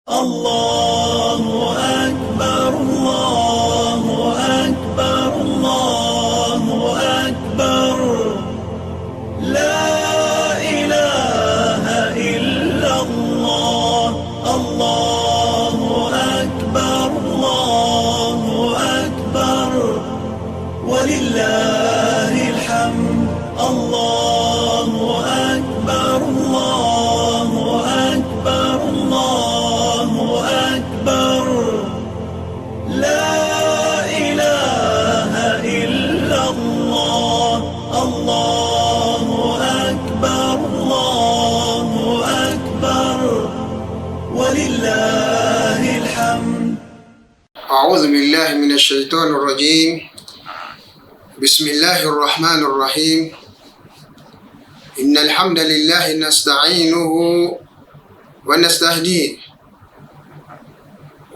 الله أكبر الله أكبر الله أكبر لا إله إلا الله الله أكبر الله أكبر ولله الحمد الله أكبر الله أكبر الله أكبر لا إله إلا الله الله أكبر الله أكبر ولله الحمد. أعوذ بالله من الشيطان الرجيم. بسم الله الرحمن الرحيم. إن الحمد لله نستعينه ونستهديه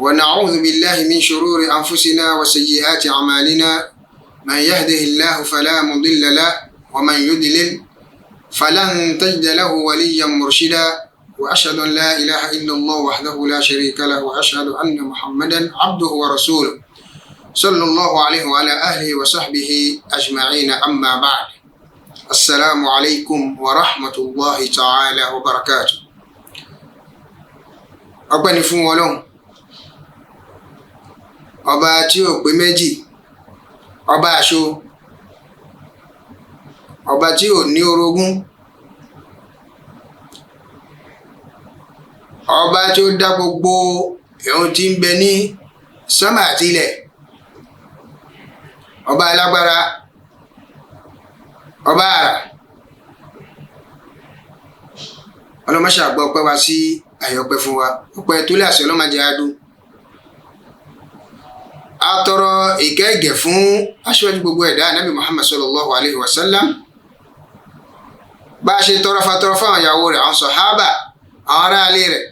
ونعوذ بالله من شرور أنفسنا وسيئات أعمالنا. من يهده الله فلا مضل له ومن يضلل فلن تجد له وليا مرشدا. وأشهد أن لا إله إلا الله وحده لا شريك له وأشهد أن محمدا عبده ورسوله صلى الله عليه وعلى آله وصحبه أجمعين. أما بعد، السلام عليكم ورحمة الله تعالى وبركاته. Ọpẹ́ ni fún Ọlọ́run, ọba tí ò pé méjì, ọba àṣọ, ọba tí ò ní orogún, ọba tí ó dá gbogbo ẹ̀hún tí ń bẹ ní sánmà àti ilẹ̀, ọba alágbára, ọba àrà. Ọlọ́mọṣà gbọ́ ọpẹ́ wa sí àyè ọpẹ́ fún wa, ọpẹ́ tó lè àṣẹ ọlọ́mọdé adùn. A tọrọ ìkẹ́ ìgẹ̀ fún aṣíwájú gbogbo ẹ̀dá Ànábì Muhammad sallallahu alayhi wa sallam. Bá a ṣe tọrọ fatọrọ fún àwọn ìyàwó rẹ̀, àwọn sọ̀hábà, àwọn aráalé rẹ̀,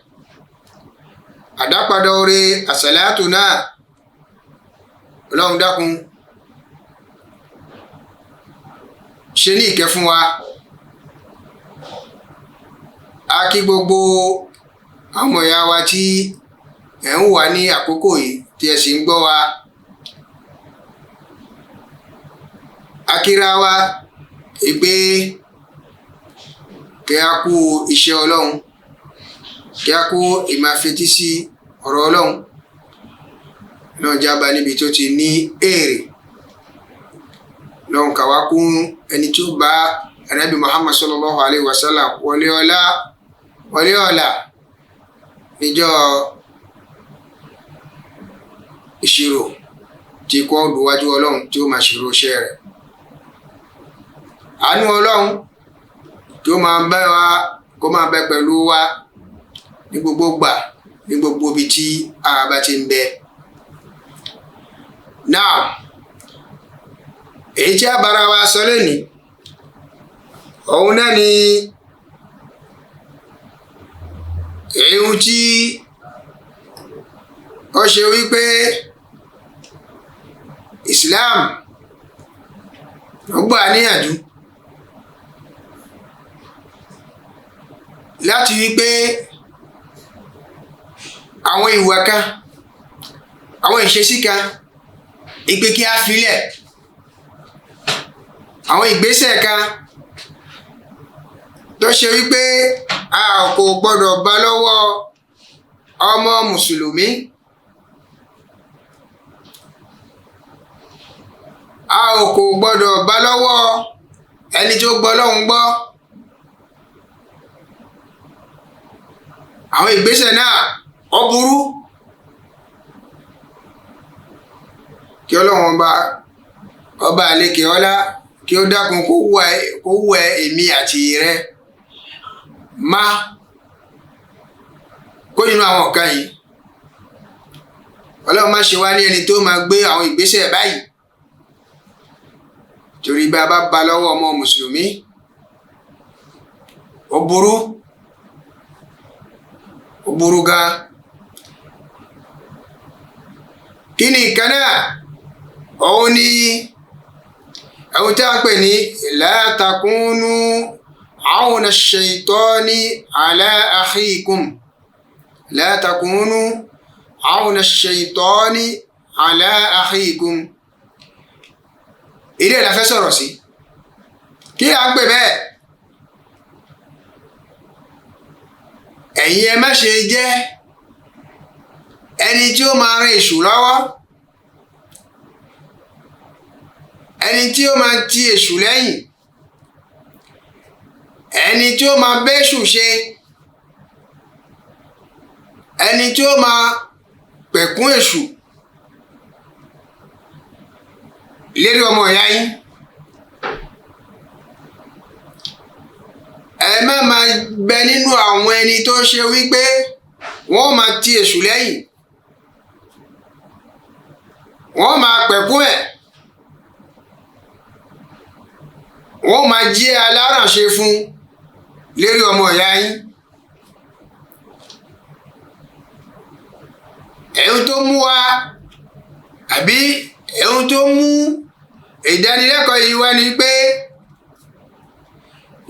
àdápadà oore àsàlátù náà, Ọlọ́run dákun ṣe ní ìkẹ́ fún wa. A kí gbogbo àwọn ìyá wa tí ẹ̀ ń wà ní àkókò yìí tí ẹ sì ń gbọ́ wa. A kíra wa pé kí a kú iṣẹ́ Ọlọ́run, kí a kú ìmáfetí sí ọ̀rọ̀ Ọlọ́run náà jábá níbi tó ti ní èrè. Lọ́n kàwá kún ẹni tí ó bá Ànábì Muhammad sallallahu alayhi wa sallam wọlé ọlá wọlé ọlá níjọ́ ìṣirò tí kò dùwájú Ọlọ́run tí ó máa ṣírò iṣẹ́ rẹ̀. Àánú Ọlọ́run tí ó máa bá wa, kó máa bẹ pẹ̀lú wa ní gbogbo gbà, ní gbogbo ibi tí a bá ti ń bẹ. Náà, èyí tí a bára wa sọ lónìí, òun náà ni èyí tí ó ṣe wípé Islam ó gbà níyànjú láti wípé àwọn ìwà kan, àwọn ìṣesí kan, ìpè kí a filẹ̀, àwọn ìgbésẹ̀ kan tó ṣe wípé a kò gbọdọ̀ bá lọ́wọ́ ọmọ mùsùlùmí. A kò gbọdọ̀ bá lọ́wọ́ ẹni tó gbọ́ Ọlọ́run gbọ́. Àwọn ìgbésẹ̀ náà ó burú. Kí Ọlọ́run ọba àlekè ọlá kí ó dákun kó wẹ èmi àti rẹ má kó nínú àwọn nǹkan yìí. Ọlọ́run má ṣe wá ní ẹni tó máa gbé àwọn ìgbésẹ̀ báyìí, torí bá a bá ba lọ́wọ́ ọmọ mùsùlùmí ó burú, ó burú gan. Kí ni nǹkan náà? Òun ni àwọn tí a ń pè ní la takunu awna ash-shaytani ala akhikum, La takunu awna ash-shaytani ala akhikum. Ilé la fẹ́ sọ̀rọ̀ sí. Kí à ń pè bẹ́ẹ̀? Ẹ̀yin ẹ má ṣe jẹ́ ẹni tí ó máa ran èṣù lọ́wọ́, ẹni tí ó máa ti èṣù lẹ́yìn, ẹni tí ó máa bẹ́ṣù ṣe, ẹni tí ó máa pẹ̀kún èṣù lérí ọmọ ìyá yín. Ẹ má máa bẹ nínú àwọn ẹni tó ṣe wípé wọ́n máa ti èṣù lẹ́yìn, wọ́n máa pẹ̀kún ẹ̀, wọ́n máa jẹ́ alárànṣe fún lérí ọmọ ìyá yín. Ẹ̀hún tó mú wa àbí ẹ̀hún tó mú ìdánilẹ́kọ̀ọ́ yìí wá ni pé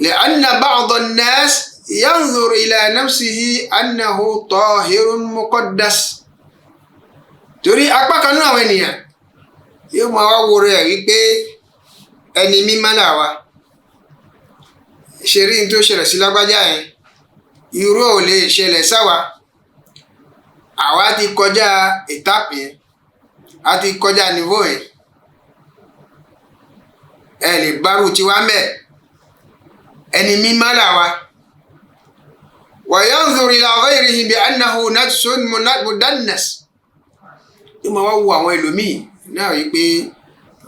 لأن بعض الناس ينظر إلى نفسه أنه طاهر مقدس. Torí apá kan náà àwọn ènìyàn yóò máa wá wo rẹ̀ wípé ẹni mímọ́ là wa, ṣe rí ní tó ṣẹlẹ̀ sí lágbájá yẹn, irú ò lè ṣẹlẹ̀ sáwa, àwa ti kọjá ìtàpì yẹn, a ti kọjá nìvó yẹn, ẹ lè bárù tiwa mẹ́, ẹni mímọ́ là wa. Wa yanzur ila ghayrihi bi annahu najsun mudannas. Yóò máa wá wo àwọn ẹlòmíì náà wípé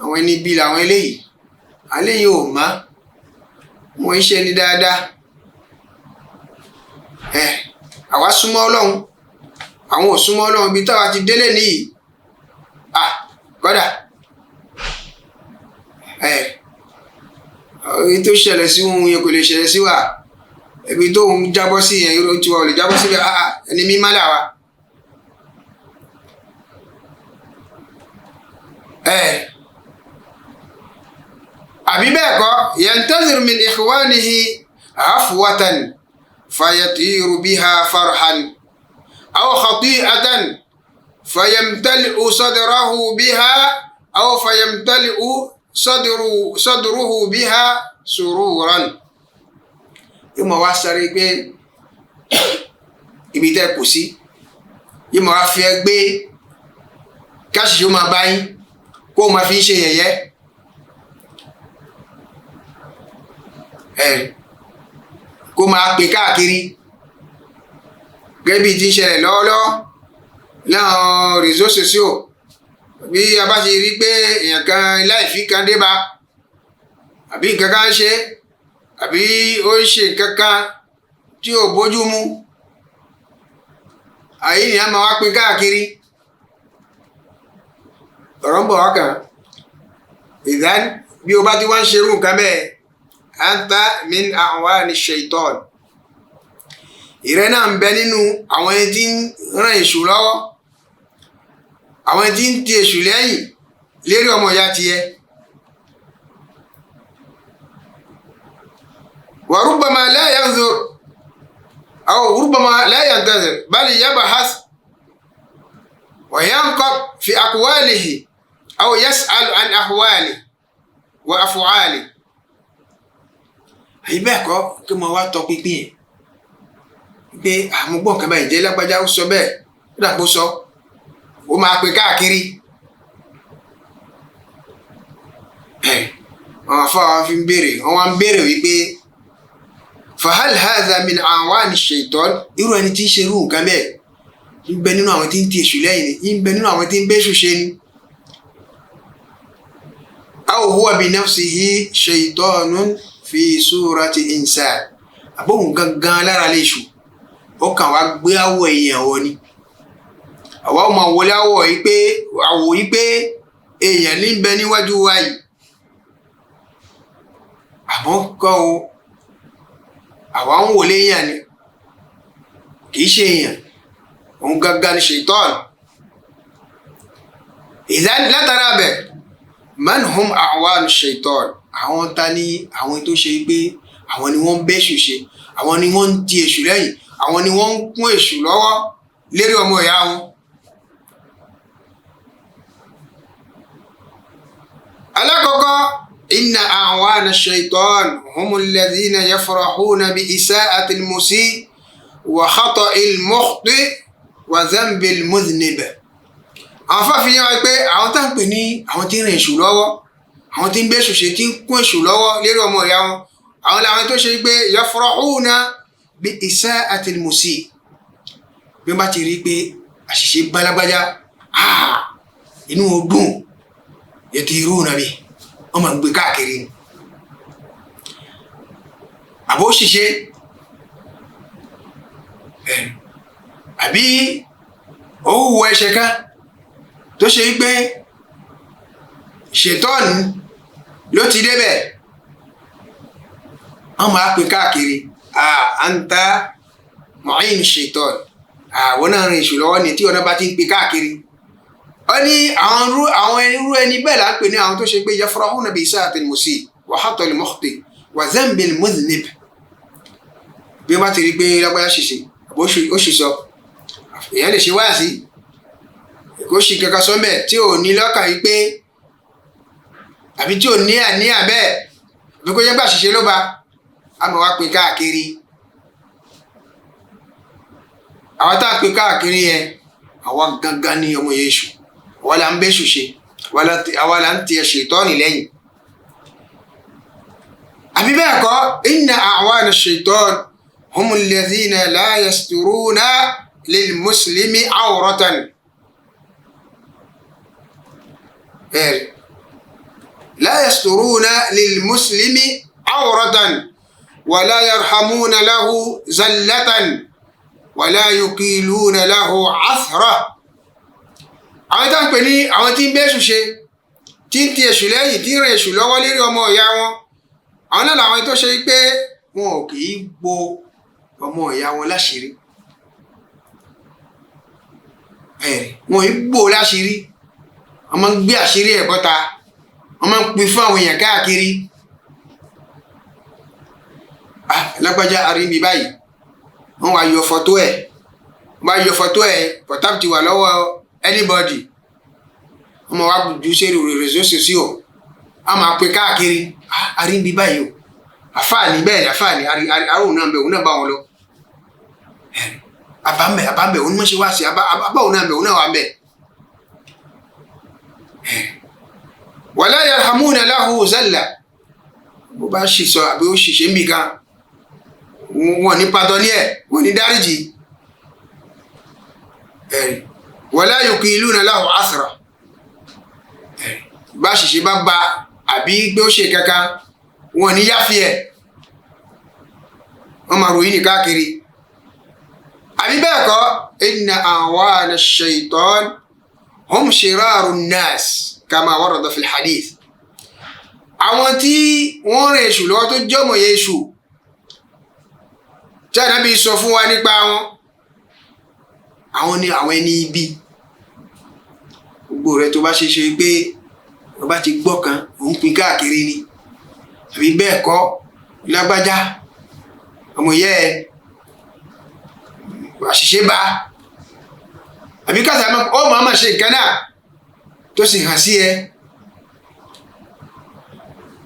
àwọn ẹni bí làwọn eléyìí, àléyìn ò má, wọ́n ń ṣe ni dáadáa. Àwa súnmọ́ Ọlọ́run, àwọn ò súnmọ́ Ọlọ́run, ibi táwa ti délé nìyí. Kọ́dà èyí tó ṣẹlẹ̀ sí ohun yẹn kò lè ṣẹlẹ̀ sí wa, ibi tó ń jábọ́ sí yẹn irú tiwa ò lè jábọ́ síbẹ̀, ẹni mímọ́ là wa. Àbí bẹ́ẹ̀ kọ́, yantazir min ikhwanihi afwatan fayatiru biha farhan aw khati'atan fayamtali'u sadrahu biha aw fayamtali'u sadruhu biha sururan. Yóò máa wá sáré pé ibi tẹ́ kù sí, yóò máa wá fi ẹ́ gbé káṣí yóò máa bá yín kó o máa fi ń ṣe yẹ̀yẹ́. Kó máa pè káàkiri gẹ́gẹ́ bí ti ń ṣẹlẹ̀ lọ́wọ́lọ́wọ́ láwọn réseaux sociaux. Bí a bá ti rí pé èèyàn kan láìfí kan dé bá, àbí nǹkan kan ṣe, àbí ó ń ṣe nǹkan kan tí ò bójú mu, àyè ni a máa wá pín káàkiri. Ọ̀rọ̀ ń bọ̀ wá kàn. Ìdán bí o bá ti wá ń ṣerú nǹkan bẹ́ẹ̀, anta min awani shaitan. Ìrẹ́ náà ń bẹ nínú àwọn ẹni tí ń ràn èṣù lọ́wọ́, àwọn ẹni tí ń ti èṣù lẹ́yìn lérí ọmọ ìyá tiẹ̀. Wa rubbama la yanzur aw rubbama la yantazir bal yabhath wa yanqab fi aqwalihi aw yas'al an ahwalihi wa af'alihi. Àyè bẹ́ẹ̀ kọ́, kí mo wá tọpinpin yẹn pé àmúgbọ̀n kan báyìí jẹ́ lágbájá ó sọ bẹ́ẹ̀, ó dàpọ̀ sọ, ó máa pè káàkiri. Àwọn afáwọn fi ń béèrè, wọ́n wá ń béèrè wípé fahal hadha min awani shaitan. Irú ẹni tí ń ṣe irú nǹkan bẹ́ẹ̀ ń bẹ nínú àwọn tí ń ti èṣù lẹ́yìn ni, ń bẹ nínú àwọn tí ń bẹ́ṣù ṣe ni. Aw huwa bi nafsihi shaitanun fi surati insan. Àbóhùn gangan lára lè ṣù, ó kàn wá gbé àwọ̀ èèyàn wọ ni. Àwa ó máa wọlé àwọ̀ yìí pé àwọ̀ yìí pé èèyàn ní bẹ níwájú wa yìí. Àmọ́ kọ́ o, àwa ń wọlé èèyàn ni, kì í ṣe èèyàn, òun gangan ni ṣaitan. Ìdán látara bẹ̀, man hum awanu shaitan. Àwọn ta ni àwọn tó ṣe pé àwọn ni wọ́n ń bẹ́ṣù ṣe, àwọn ni wọ́n ń ti èṣù lẹ́yìn, àwọn ni wọ́n ń kún èṣù lọ́wọ́. lérí ọmọ ìyá wọn. Alákọ̀ọ́kọ́, inna a'wana shaitan humul ladhina yafrahuna bi isa'ati al-musi wa khata'i al-mukhti wa dhanbi al-mudhnib. Àwọn fàfihàn wá pé àwọn tá à ń pè ní àwọn tí ń rìn èṣù lọ́wọ́, àwọn tí ń gbé èṣù ṣe, tí ń kún èṣù lọ́wọ́ lérí ọmọ ìyá wọn, àwọn làwọn tó ṣe pé yafrahuna bi isa'ati al-musi. Bí wọ́n bá ti rí i pé àṣìṣe bálágbájá, inú wọn dùn, yatiruna bi, wọ́n máa ń gbé káàkiri ni. Àbó ṣìṣe àbí ó wù ẹ̀ṣẹ̀ kan tó ṣe pé ṣètọ́ọ̀nù ló ti débẹ̀, wọ́n máa pè káàkiri, anta mu'in ṣètọ́ọ̀nù, àwọn náà rìn èṣù lọ́wọ́ ni tí ọ̀nà bá ti ń pè káàkiri. Ó ní àwọn irú ẹni bẹ́ẹ̀ là ń pè ní àwọn tó ṣe pé yafrahuna bi isa'ati al-musi wa khata'i al-mukhti wa dhanbi al-mudhnib. Bí wọ́n bá ti rí i pé lágbájá ṣìṣe àbó ó ṣì sọ, èèyàn lè ṣe wáàsí kó ṣì kankan sọ mẹ́ tí ò ní lọ́kàn yìí pé àbí tí ò ní àníyàn bẹ́ẹ̀, àbí kó jẹ́ pé àṣìṣe ló ba, a máa wá pín káàkiri. Àwọn tá a pín káàkiri yẹn, àwa gangan ní ọmọ Yéṣu, àwa là ń bẹ́ṣù ṣe, àwa là ń tiẹ̀ ṣètọ́ọ̀nì lẹ́yìn. Àbí bẹ́ẹ̀ kọ́, inna a'wana ash-shaytan humul ladhina la yasturuna lil muslimi awratan. La yasturuna lil muslimi awratan wala yarhamuna lahu zallatan wala yuqiluna lahu athra. Àwọn tó ń pè ní àwọn tí ń bẹ́ṣù ṣe, tí ń ti èṣù lẹ́yìn, tí ń rìn èṣù lọ́wọ́ lérí ọmọ ìyá wọn, àwọn náà làwọn tó ṣe pé wọn ò kì í bo ọmọ ìyá wọn láṣìírí. Wọn ì bò láṣìírí, wọn máa ń gbé àṣírí ẹ̀ bọ́ta, wọn máa ń pín fún àwọn èèyàn káàkiri. Lágbájá aríbi báyìí, wọn wá yọ fọ́tò ẹ̀, wọn bá yọ fọ́tò ẹ̀, pọ̀tàpù ti wà lọ́wọ́ anybody, wọn máa wá ju sẹ́rù rẹ̀ sósì o, a máa pín káàkiri, aríbi báyìí o, àfáàní bẹ́ẹ̀ ni àfáàní àrùn náà bẹ̀ òun náà bá wọn lọ, àbámbẹ̀ àbámbẹ̀ òun mọ̀ ṣe wá sí àbá òun náà bẹ̀ òun náà wà bẹ̀. Wala yarhamuna lahu zalla, bó bá ṣì sọ àbí ó ṣìṣe ń bì kan, wọn ní padọ ní ẹ, wọn ní dáríjì. Wala yuqiluna lahu athra, bá ṣìṣe bá ba àbí pé ó ṣe kankan, wọn ní yáfi ẹ, wọn máa ròyìn ní káàkiri. Àbí bẹ́ẹ̀ kọ́, inna a'wana ash-shaytan hum shiraru an-nas kama warada fil hadith. Àwọn tí wọ́n rìn èṣù lọ́wọ́ tó jọ́mọ̀ yẹ èṣù tí Ànábì sọ fún wa nípa wọn, àwọn ni àwọn ẹni ibi. Gbogbo rẹ tó bá ṣe ṣe pé wọ́n bá ti gbọ́ kan, òun pín káàkiri ni. Àbí bẹ́ẹ̀ kọ́, lágbájá ọmọ ìyá ẹ àṣìṣe bá, àbí kàtà ó máa ma ṣe nǹkan náà tó sì hàn sí ẹ,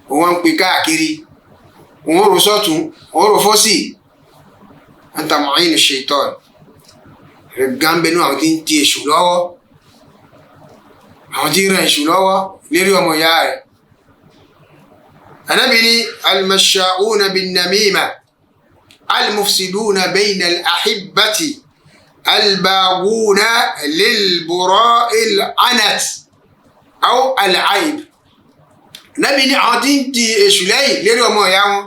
òun ń pín káàkiri, òun rò sọ́tún, òun rò fọ́sì. Anta mu'inu shaitan, rẹ̀ gánbẹ́nu àwọn tí ń ti èṣù lọ́wọ́, àwọn tí ń ran èṣù lọ́wọ́ lérí ọmọ ìyá rẹ̀. Ànábì ní al-masha'una bin-namima al-mufsiduna bayna al-ahibbati al-baghuna lil-bura'i al-anat aw al-ayb. Ànábì ní àwọn tí ń ti èṣù lẹ́yìn lérí ọmọ ìyá wọn,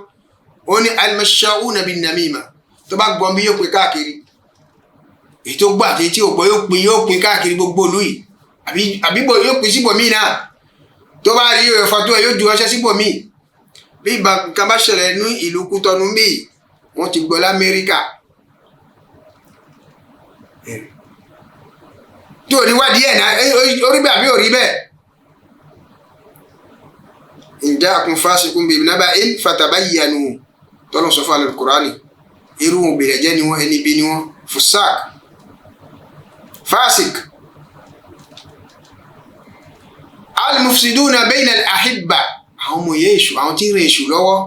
ó ní al-masha'una bin-namima, tó bá gbọ́n bí yóò pín káàkiri, èyí tó gbọ́ àti tí ò gbọ́ yóò pín káàkiri gbogbo ìlú yìí, àbí yóò pín síbòmíì náà, tó bá rí yóò fọtún ẹ yóò ju ọṣẹ síbòmíì. Bí nǹkan bá ṣẹlẹ̀ ní ìlú Kútọ́nù bíi, wọ́n ti gbọ́ l'Amẹ́ríkà, tí ò ní wádìí ẹ̀ náà, orí bẹ́ẹ̀ àbí òrí bẹ́ẹ̀. In ja'akum fasiqun binaba'in fatabayyanu, tọ́lọ́ sọ fún Al-Qur'ani, irú òbèrè jẹ́ ni wọ́n, ẹni bí ni wọ́n, fusak. Fásik. Al-mufsiduna bayna al-ahibba, àwọn ọmọ ìyá èṣù, àwọn tí ń ran èṣù lọ́wọ́,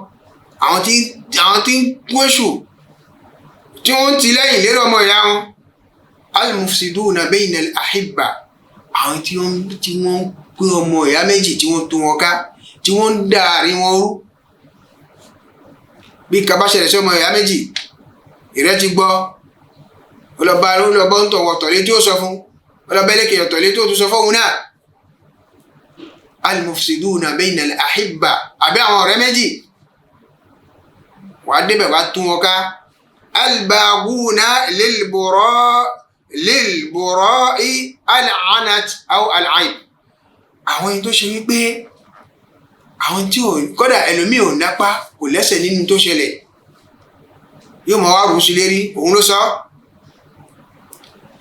àwọn tí ń kún èṣù, tí wọ́n ń ti lẹ́yìn lérí ọmọ ìyá wọn. Al-mufsiduna bayna al-ahibba, àwọn tí wọ́n ń pín ọmọ ìyá méjì, tí wọ́n tún wọn ká, tí wọ́n ń dàárín wọn rú. Bí kaba ṣẹlẹ̀ sí ọmọ ìyá méjì, ìrẹ́ ti gbọ́, ọlọ́ba ọlọ́ba ń tọ̀wọ̀ tọ̀lé tí ó sọ fún, ọlọ́ba ẹlẹ́kẹ̀ẹ́ ọ̀tọ̀lé tí ó tún sọ fóun náà. Al-mufsiduna bayna al-ahibba, àbí àwọn ọ̀rẹ́ méjì, wàá débẹ̀ wàá tún wọn ká. Al-baghuna lil-bura'i al-anat aw al-ayb, àwọn ẹni tó ṣe wípé àwọn tí ò kódà ẹlòmíì ò nápa kò lẹ́sẹ̀ nínú tó ṣẹlẹ̀, yóò mọ̀ wá rú sí lérí, òun ló sọ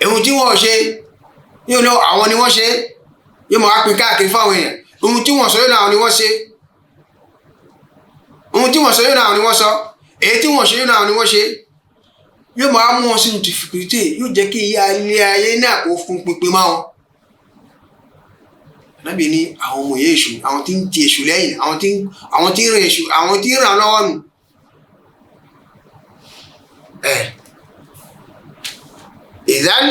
ohun tí wọ́n ṣe yóò lọ àwọn ni wọ́n ṣe, yóò mọ̀ wá pín káàkiri fáwọn èèyàn. Ohun tí wọ́n sọ yóò náà ni wọ́n ṣe, ohun tí wọ́n sọ yóò náà ni wọ́n sọ, èyí tí wọ́n ṣe yóò náà ni wọ́n ṣe. Yóò máa mú wọn sínú tìfìkìrìtì, yóò jẹ́ kí ilé ayé náà kó fún pinpin mọ́ wọn. Ànábì ní àwọn ọmọ ìyá èṣù, àwọn tí ń ti èṣù lẹ́yìn, àwọn tí ń ràn èṣù, àwọn tí ń ràn lọ́wọ́ nù. Ìdán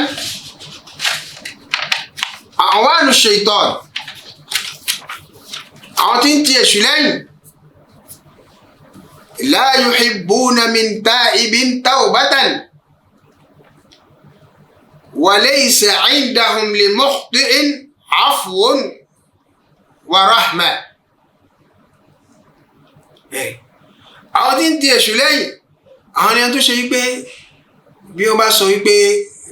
àwọn àánú ṣaitan, àwọn tí ń ti èṣù lẹ́yìn, la yuhibbuna min ta'ibin tawbatan wa laysa 'indahum li mukhti'in 'afwun wa rahma. Àwọn tí ń ti èṣù lẹ́yìn, àwọn ènìyàn tó ṣe wípé bí wọ́n bá sọ wípé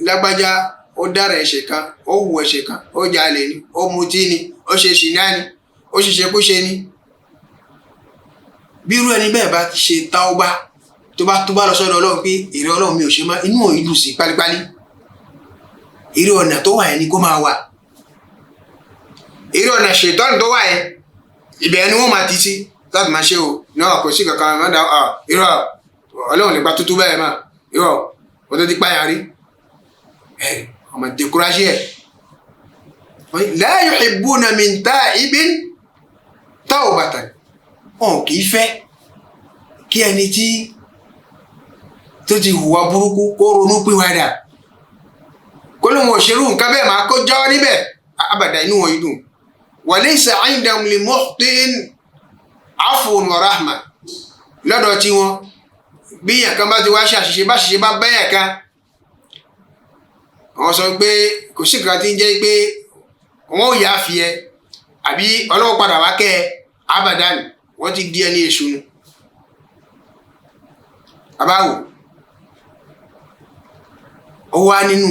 lágbájá ó dára ẹ̀ṣẹ̀ kan, ó hu ẹ̀ṣẹ̀ kan, ó jalè ni, ó mutí ni, ó ṣe ṣìnà ni, ó ṣiṣẹ́kúṣe ni, bí irú ẹni bẹ́ẹ̀ bá ti ṣe táwọ́bá, tó bá lọ sọ́dọ̀ Ọlọ́run pé èrè Ọlọ́run mi ò ṣe má, inú òun dùn sí pálípálí. Èrè ọ̀nà tó wà yẹn ni kó máa wà, èrè ọ̀nà ṣètọ́nù tó wà yẹn, ibẹ̀ ni wọ́n máa ti sí láti máa ṣe o náà, kò sí kankan má dá irọ́ Ọlọ́run nípa tútú bẹ́ẹ̀ mà irọ́ o tó ti pààyàn rí ọmọ ìdíkúráṣí ẹ̀. La yuhibbuna min ta'ibin tawbatan, wọn kì í fẹ́ kí ẹni tí tó ti hùwà burúkú kó ronú pìwàdà, kó lóun ò ṣerú nǹkan bẹ́ẹ̀ máa kó jọ́ níbẹ̀ abàdà, inú wọn yìí dùn. Wa laysa 'indahum li mukhti'in 'afwun wa rahma, lọ́dọ̀ tí wọn bí èèyàn kan bá ti wá ṣe àṣìṣe, bá ṣìṣe bá bẹ́yàn kan, wọ́n sọ pé kò sí nǹkan tí ń jẹ́ pé wọ́n ò yá fi ẹ àbí Ọlọ́run padà wá kẹ́ ẹ abadan, wọ́n ti di ẹni èṣù nu. Abáwo ó wá nínú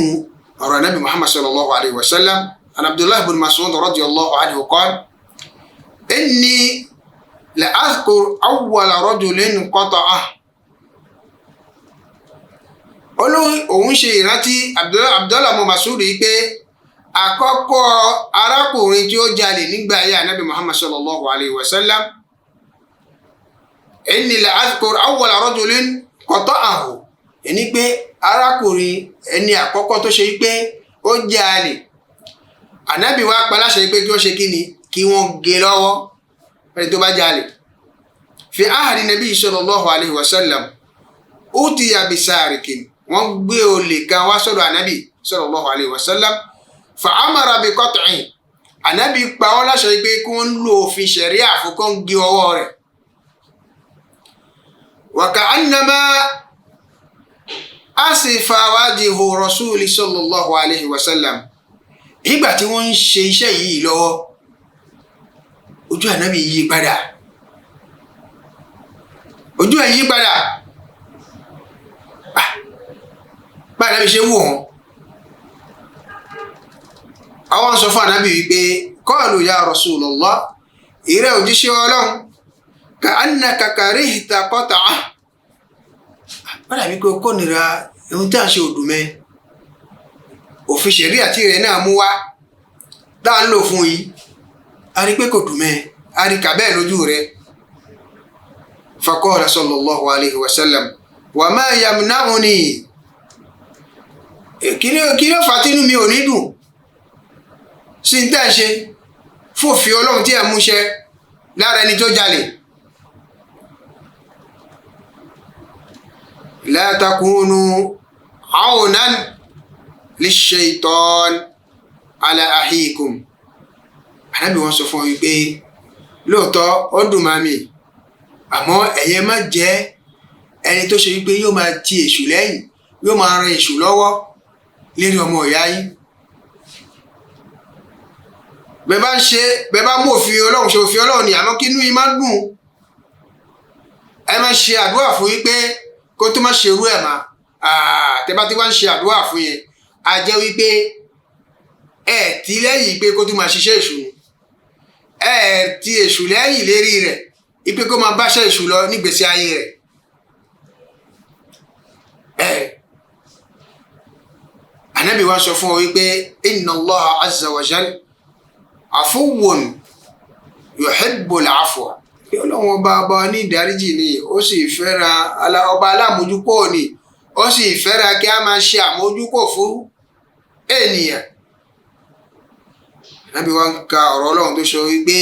ọ̀rọ̀ Ànábì Muhammad sallallahu alayhi wa sallam, an Abdullahi bin Mas'ud radiyallahu anhu qala inni la adhkur awwala rajulin qata'a. Olóhùn òun ṣe ìrántí Abdullahi bin Mas'ud yìí pé àkọ́kọ́ arákùnrin tí ó jalè nígbà ayé Ànábì Muhammad sallallahu alayhi wa sallam, inni la adhkur awwala rajulin qata'ahu, ẹni pé arákùnrin ẹni àkọ́kọ́ tó ṣe pé ó jalè, Ànábì wá pa láṣẹ pé kí wọ́n ṣe kíni, kí wọ́n gé lọ́wọ́ ẹni tó bá jalè. Fi ahdi nabi sallallahu alayhi wa sallam utiya bisarikin, wọ́n gbé olè kan wá sọ́dọ̀ Ànábì sallallahu alayhi wa sallam, fa amara bi qat'in, Ànábì pa wọ́n láṣẹ pé kí wọ́n lo òfin ṣẹ̀ríà fún kó ń gé ọwọ́ rẹ̀. Wa ka'annama asifa wajhu rasuli sallallahu alayhi wa sallam, ìgbà tí wọ́n ń ṣe iṣẹ́ yìí lọ́wọ́, ojú Ànábì yí padà, ojú ẹ̀ yí padà, bá Ànábì ṣe wò wọ́n. Àwọn sọ fún Ànábì wípé qalu ya Rasulullah, ìrẹ́ òjíṣẹ́ Ọlọ́run, ka'annaka karihta qat'ah, wọ́n dàbí pé kò nira ohun tí à ń ṣe òdùn mẹ́, òfin ṣẹ̀ríà tí rẹ̀ náà mú wá tá à ń lò fún yìí, a rí pé kò dùn mẹ́, a rí kà bẹ́ẹ̀ lójú rẹ̀. Faqala sallallahu alayhi wa sallam wa ma yamna'uni Kí ló fà á tínú mi ò ní dùn sí ní tẹ́ ẹ ṣe fòfin Ọlọ́run tí ẹ mú ṣẹ lára ẹni tó jalè. La takunu awnan lish-shaytan ala akhikum. Ànábì wọn sọ fún mi pé lóòótọ́ ó dùn máa mi, àmọ́ ẹ̀yẹ má jẹ́ ẹni tó ṣe wípé yóò máa ti èṣù lẹ́yìn, yóò máa ran èṣù lọ́wọ́ lérí ọmọ ìyá yín. Bẹ́ẹ̀ bá ń ṣe, bẹ́ẹ̀ bá mú òfin Ọlọ́run ṣe, òfin Ọlọ́run ni, àmọ́ kí inú yín má dùn. Ẹ má ṣe àdúrà fún yín pé kó tó má ṣerú ẹ̀ má. Tẹ́ bá ti wá ń ṣe àdúrà fún yẹn, a jẹ́ wípé ẹ ti lẹ́yìn pé kó tó máa ṣiṣẹ́ èṣù, ẹ ti èṣù lẹ́yìn lérí rẹ̀ ipe kó máa báṣẹ́ èṣù lọ nígbèsí ayé rẹ̀. Ẹ Ànábì wa sọ fún ọ wípé inna Allaha azza wa jal afuwwun yuhibbul afwa. Ọlọ́run ọba ọba ní ìdáríjì ni, ó sì fẹ́ràn ọba alámójúkò ni, ó sì fẹ́ràn kí a máa ṣe àmójúkò fún ènìyàn. Ànábì wa ń ka ọ̀rọ̀ Ọlọ́run tó sọ wípé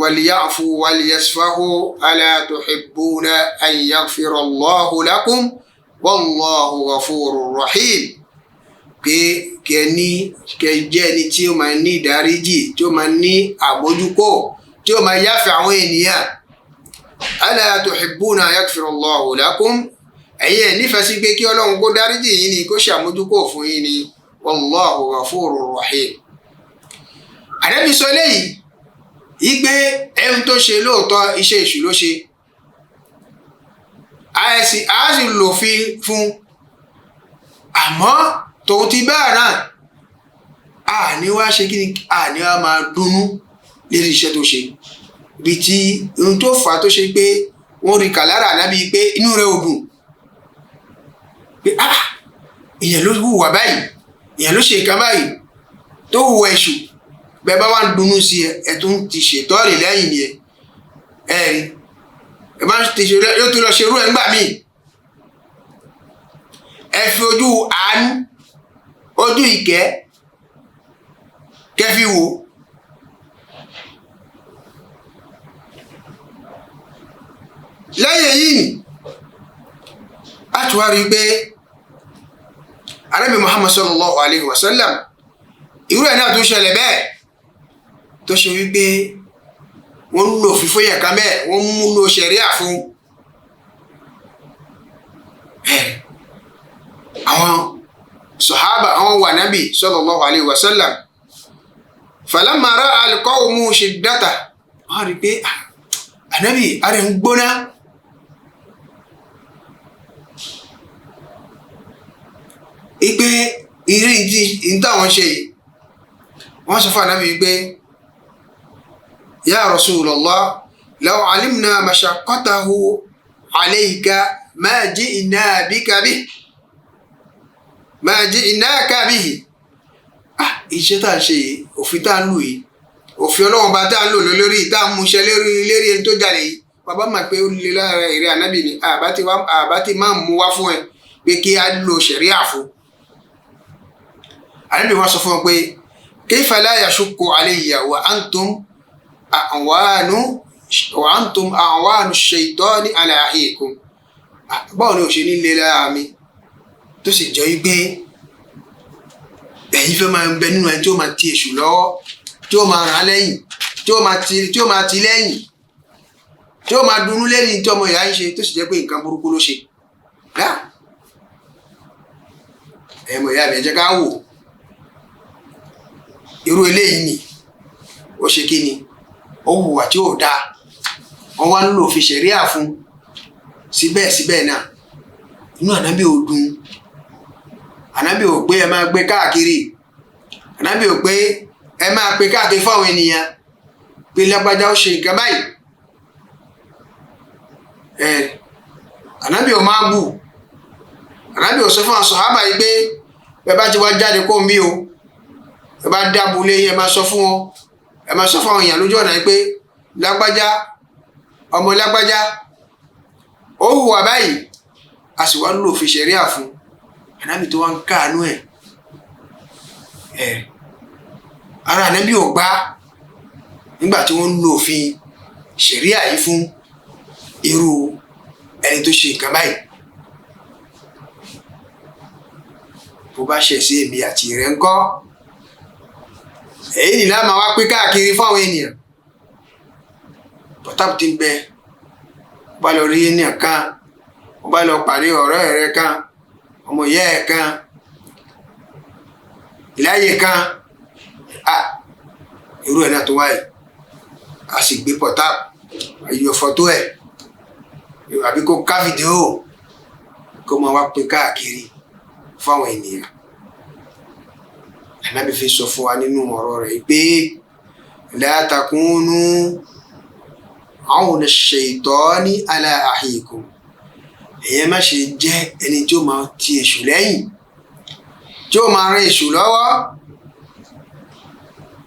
wàlíyàfù wàlíyàsífàhù ala tuhibbuna an yaghfira Allahu lakum wallahu ghafurur rahim. Pé kẹ ní kẹ jẹ́ ẹni tí ó máa ní ìdáríjì, tí ó máa ní àmójúkò, tí ó máa yáfẹ́ àwọn ènìyàn. Ala tuhibbuna an yaghfira Allahu lakum. Ẹ̀yin ẹ̀ nífẹ̀ẹ́ sí pé kí Ọlọ́run kó dáríjì yín ni, kó ṣàmójúkò fún yín ni. Wallahu ghafurur rahim. Ànábì sọ eléyìí ìgbé ẹni tó ṣe lóòótọ́ iṣẹ́ èṣù ló ṣe, a sì lòfin fún, àmọ́ tòun ti bẹ́ẹ̀ náà àní wá ṣe kí ni, àní wá máa dunnú lérí iṣẹ́ tó ṣe. Ibi tí ohun tó fà á tó ṣe pé wọ́n rí kà lára Ànábì pé inú rẹ̀ ò dùn pé ah, èèyàn ló hùwà báyìí, èèyàn ló ṣe nǹkan báyìí tó hùwà èṣù. Bẹ́ẹ̀ bá wà ń dunnú sí ẹ, ẹ tún ti ṣètọ́rì lẹ́yìn ni ẹ ẹ rí ẹ bá ti ṣe yóò tún lọ ṣerú ẹ ńgbà míì. Ẹ fi ojú àánú, ojú ìkẹ́ kẹ́ fi wò. Lẹ́yìn èyí ni a tún wá rí i pé Ànábì Muhammad sallallahu alayhi wa sallam, irú ẹ̀ náà tún ṣẹlẹ̀ bẹ́ẹ̀, tó ṣe wípé wọ́n ń lò fífó yẹn kan bẹ́ẹ̀, wọ́n mú lo ṣẹ̀ríà fún. Àwọn sọ̀hábà àwọn wà nábì sallallahu alayhi wa sallam, falamma ra'a al-qawmu shiddata, wọ́n rí pé ànábì ara ń gbóná. Ipe eré ìdí táwọn ṣe yìí, wọ́n sọ fún ànábì pé ya Rasulullah law alimna mashaqqatahu alayka ma ji'na bika bihi ma ji'naka bihi. Ah, iṣẹ́ tá à ń ṣe yìí, òfin tá à ń lò yìí, òfin Ọlọ́run bá tá à ń lò lórí, tá à ń múṣẹ lérí lérí ẹni tó jalè yìí, bàbá mà pé ó lè lára èrè ànábì ni, àbá ti máa mú wá fún ẹ pé kí á lo ṣẹ̀ríà fún. Ànábì wa sọ fún ọ pé kayfa la yashukku alayya wa antum a'wanu wa antum a'wanu shaytani ala akhikum. Báwo ni o ṣe ní lé lára mi tó sì jẹ́ wípé ẹ̀yin fẹ́ máa ń bẹ nínú ẹni tí ó máa ti èṣù lọ́wọ́, tí ó máa ràn án lẹ́yìn, tí ó máa ti lẹ́yìn, tí ó máa dunnú lẹ́yìn tí ọmọ ìyá ń ṣe, tó sì jẹ́ pé nǹkan burúkú ló ṣe. Ẹ̀mọ̀ ìyá mi, ẹ jẹ́ ká wò irú eléyìí ni ó ṣe kí ni, ó hùwà tí ò dáa, wọ́n wá ń lò fi ṣẹ̀ríà fún. Síbẹ̀síbẹ̀ náà inú Ànábì ò dùn. Ànábì ò pé ẹ máa gbé káàkiri, Ànábì ò pé ẹ máa pé káàkiri fún àwọn ènìyàn pé lágbájá ó ṣe nǹkan báyìí. Ẹ Ànábì ò máa bù, Ànábì ò sọ fún àwọn sàhábà yìí pé ẹ bá ti wá jáde kó mi o, ẹ bá dábòlé yín, ẹ máa sọ fún wọn, ẹ máa sọ fún àwọn èèyàn lójú ọ̀nà yìí pé lágbájá ọmọ lágbájá ó hùwà báyìí, a sì wá lò fi ṣẹ̀ríà fún. Ànábì tó wá ń káàánú ẹ̀ ẹ̀ ara ànábì ò gbà nígbà tí wọ́n ń lo òfin ṣẹ̀ríà yìí fún irú ẹni tó ṣe nǹkan báyìí. Bó bá ṣẹ̀ sí èmi àti rẹ̀ ńkọ́, èyí ni láàmà wá pín káàkiri fún àwọn ènìyàn. Pọ̀tàpù ti ń bẹ, ó bá lọ rí ènìyàn kan, ó bá lọ pàdé ọ̀rẹ́ rẹ̀ kan, ọmọ ìyá ẹ̀ kan, ìláyè kan, irú ẹ̀ náà tó wáyé, a sì gbé pọ̀tàpù, ayọ̀ fọ́tò ẹ̀, àbí kó ká fídíò kó máa wá pín káàkiri fáwọn ènìyàn. Ànábì fi sọ fún wa nínú ọ̀rọ̀ rẹ̀ pé la takunu awna ash-shaytani ala akhikum, èyàn má ṣe jẹ́ ẹni tí ó máa ti èṣù lẹ́yìn, tí ó máa ran èṣù lọ́wọ́,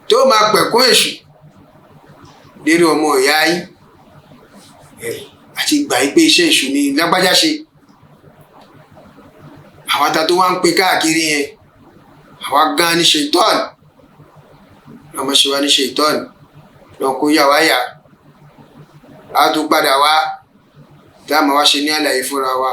tí ó máa pẹ̀kún èṣù lérí ọmọ ìyá yín. Àti gbà yí pé iṣẹ́ èṣù ni lágbájá ṣe. Àwọn ata tó wá ń pín káàkiri yẹn, àwa gan ni ṣèitọ́ọ̀nù, lọ́mọ ṣe wá ní ṣèitọ́ọ̀nù, lọ́n kó yà wá yà á tún padà wá tá a máa wá ṣe ní àlàyé fúnra wa.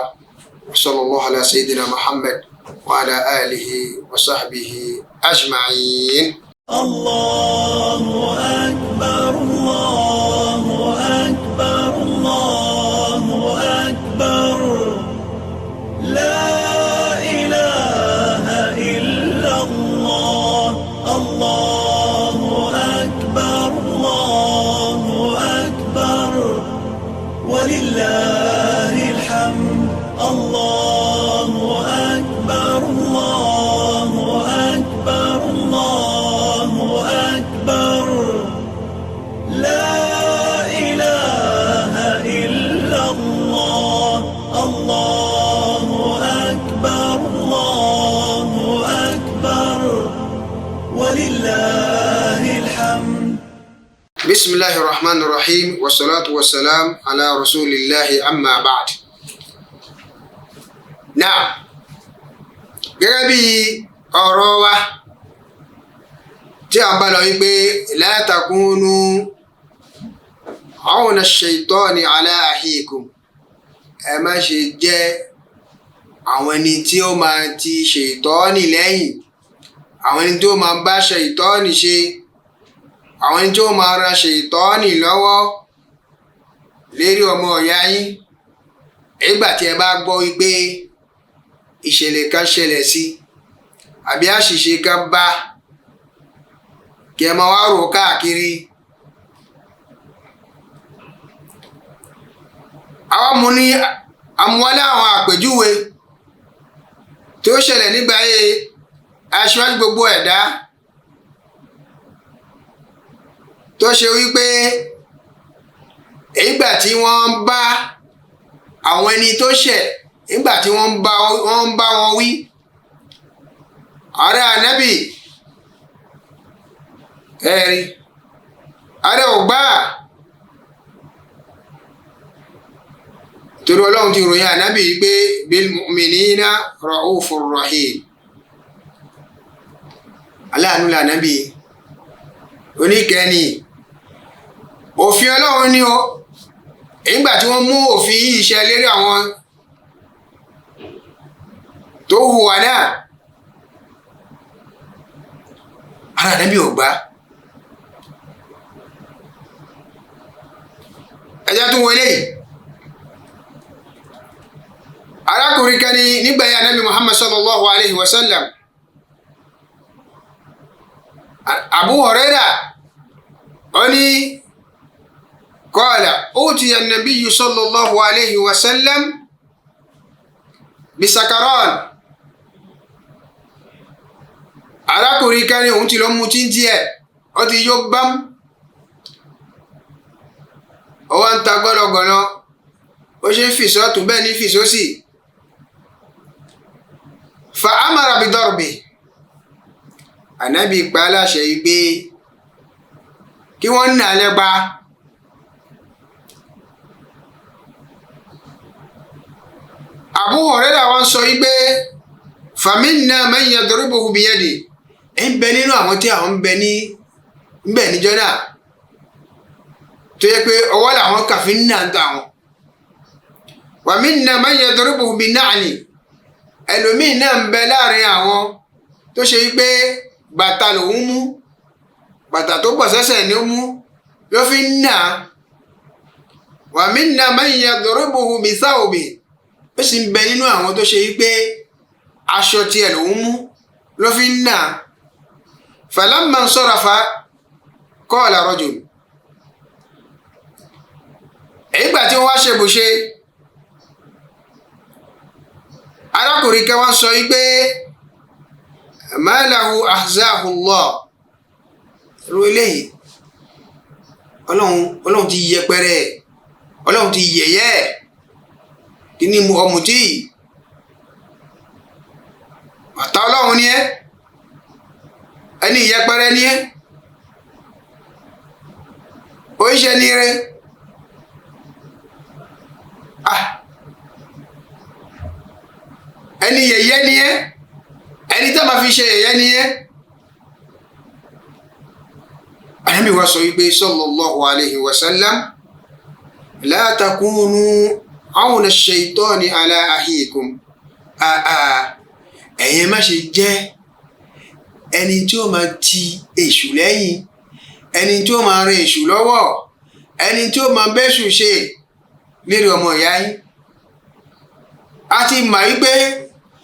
Sallallahu ala sayyidina Muhammad wa ala alihi wa sahbihi ajma'in. Allahu akbar, Allahu akbar, Allahu akbar. La ilaha illallah, Allahu akbar, Allahu akbar. Walillahil hamd, Allahu akbar, Allahu akbar, Allahu akbar. La ilaha illallah, Allahu akbar, Allahu akbar. Walillahil hamd. Bismillahir Rahmanir Rahim, wassalatu wassalam ala rasulillahi, amma ba'd. Now, gẹ́gẹ́ bí ọ̀rọ̀ wa tí a ń bá lọ wípé la takunu awna ash-shaytani ala akhikum, ẹ má ṣe jẹ́ àwọn ẹni tí ó máa ti ṣètọ́ni lẹ́yìn, àwọn ẹni tí ó máa bá ṣètọ́ni ṣe, àwọn ẹni tí ó máa ran ṣètọ́ni lọ́wọ́ lérí ọmọ ìyá yín. Nígbà tí ẹ bá gbọ́ wípé ìṣẹ̀lẹ̀ kan ṣẹlẹ̀ sí àbí àṣìṣe kan bá, kí ẹ máa wá rò káàkiri. Àwọn mú ní àmúwálé àwọn àpèjúwe tí ó ṣẹlẹ̀ nígbà ayé aṣíwájú gbogbo ẹ̀dá tó ṣe wípé ìgbà tí wọ́n ń bá àwọn ẹni tó ṣẹ̀, nígbà tí wọ́n ń bá wọn wí, ààrẹ ànábì ẹ̀rí ààrẹ ò gbà, torí Ọlọ́run ti ròyìn ànábì pé bil mu'minina ra'ufur rahim, aláàánú lànábì, oníkẹ́ni òfin Ọlọ́run ni o. Nígbà tí wọ́n mú òfin yìí ṣẹ lérí àwọn tó hùwà náà, ara ànábì ò gbà. Ẹjẹ́ tún wọlé yìí. Arákùnrin kan ní nígbà yà ànábì Muhammad sallallahu alayhi wa sallam, Abu Huraira ó ní qala utiya an-nabiyyu sallallahu alayhi wa sallam bisakaran. Arákùnrin kan ní òun ti lọ mutí díẹ̀, ó ti yó bám, ó wá ń ta gọ́lọ́gọ́lọ́, ó ṣe ń fìsọ́ tún bẹ́ẹ̀ ní fìsọ́ sí. Fa amara bi darbi, ànábì pa á láṣẹ yìí pé kí wọ́n nà á lẹ́gba. Abu Hurairah wá ń sọ yìí pé Faminna man yadribuhu biyadi, ń bẹ nínú àwọn tí àwọn ń bẹ ní ń bẹ níjọ́ náà tó yẹ pé ọwọ́ làwọn kà fi ń nà ń tà wọn. Wa minna man yadribuhu bin-na'li, ẹlòmíì náà ń bẹ láàrin àwọn tó ṣe wípé bàtà lòún mú, bàtà tó pọ̀ sẹ́sẹ̀ ni ó mú ló fi ń nà á. Wa minna man yadribuhu bi-thawbi, ó sì ń bẹ nínú àwọn tó ṣe wípé aṣọ tiẹ̀ lòún mú ló fi ń nà á. Falamma nsarafa qala rajul, ìgbà tí wọ́n wá ṣe bùṣe, arákùnrin kan wá sọ wípé ma lahu ahzahu Allah, ru eléyìí ọlọ́run ti yẹpẹrẹ, ọlọ́run ti yẹ̀yẹ́, kí ni ọ̀mùtí ọ̀tá ọlọ́run ni ẹ́, ẹni yẹpẹrẹ ni ẹ́, oríṣẹ́ ni rẹ. Ẹni yẹ̀yẹ́ ni ẹ́, ẹni tá máa fi ṣe yẹ̀yẹ́ ni ẹ́. Ànábì wa sọ wípé sallallahu alayhi wa sallam, la takunu awna ash-shaytani ala ahikum. Ẹ̀yin má ṣe jẹ́ ẹni tí ó máa ti èṣù lẹ́yìn, ẹni tí ó máa rin èṣù lọ́wọ́, ẹni tí ó máa bẹ́ṣù ṣe lérí ọmọ ìyá yín. A ti mọ̀ wípé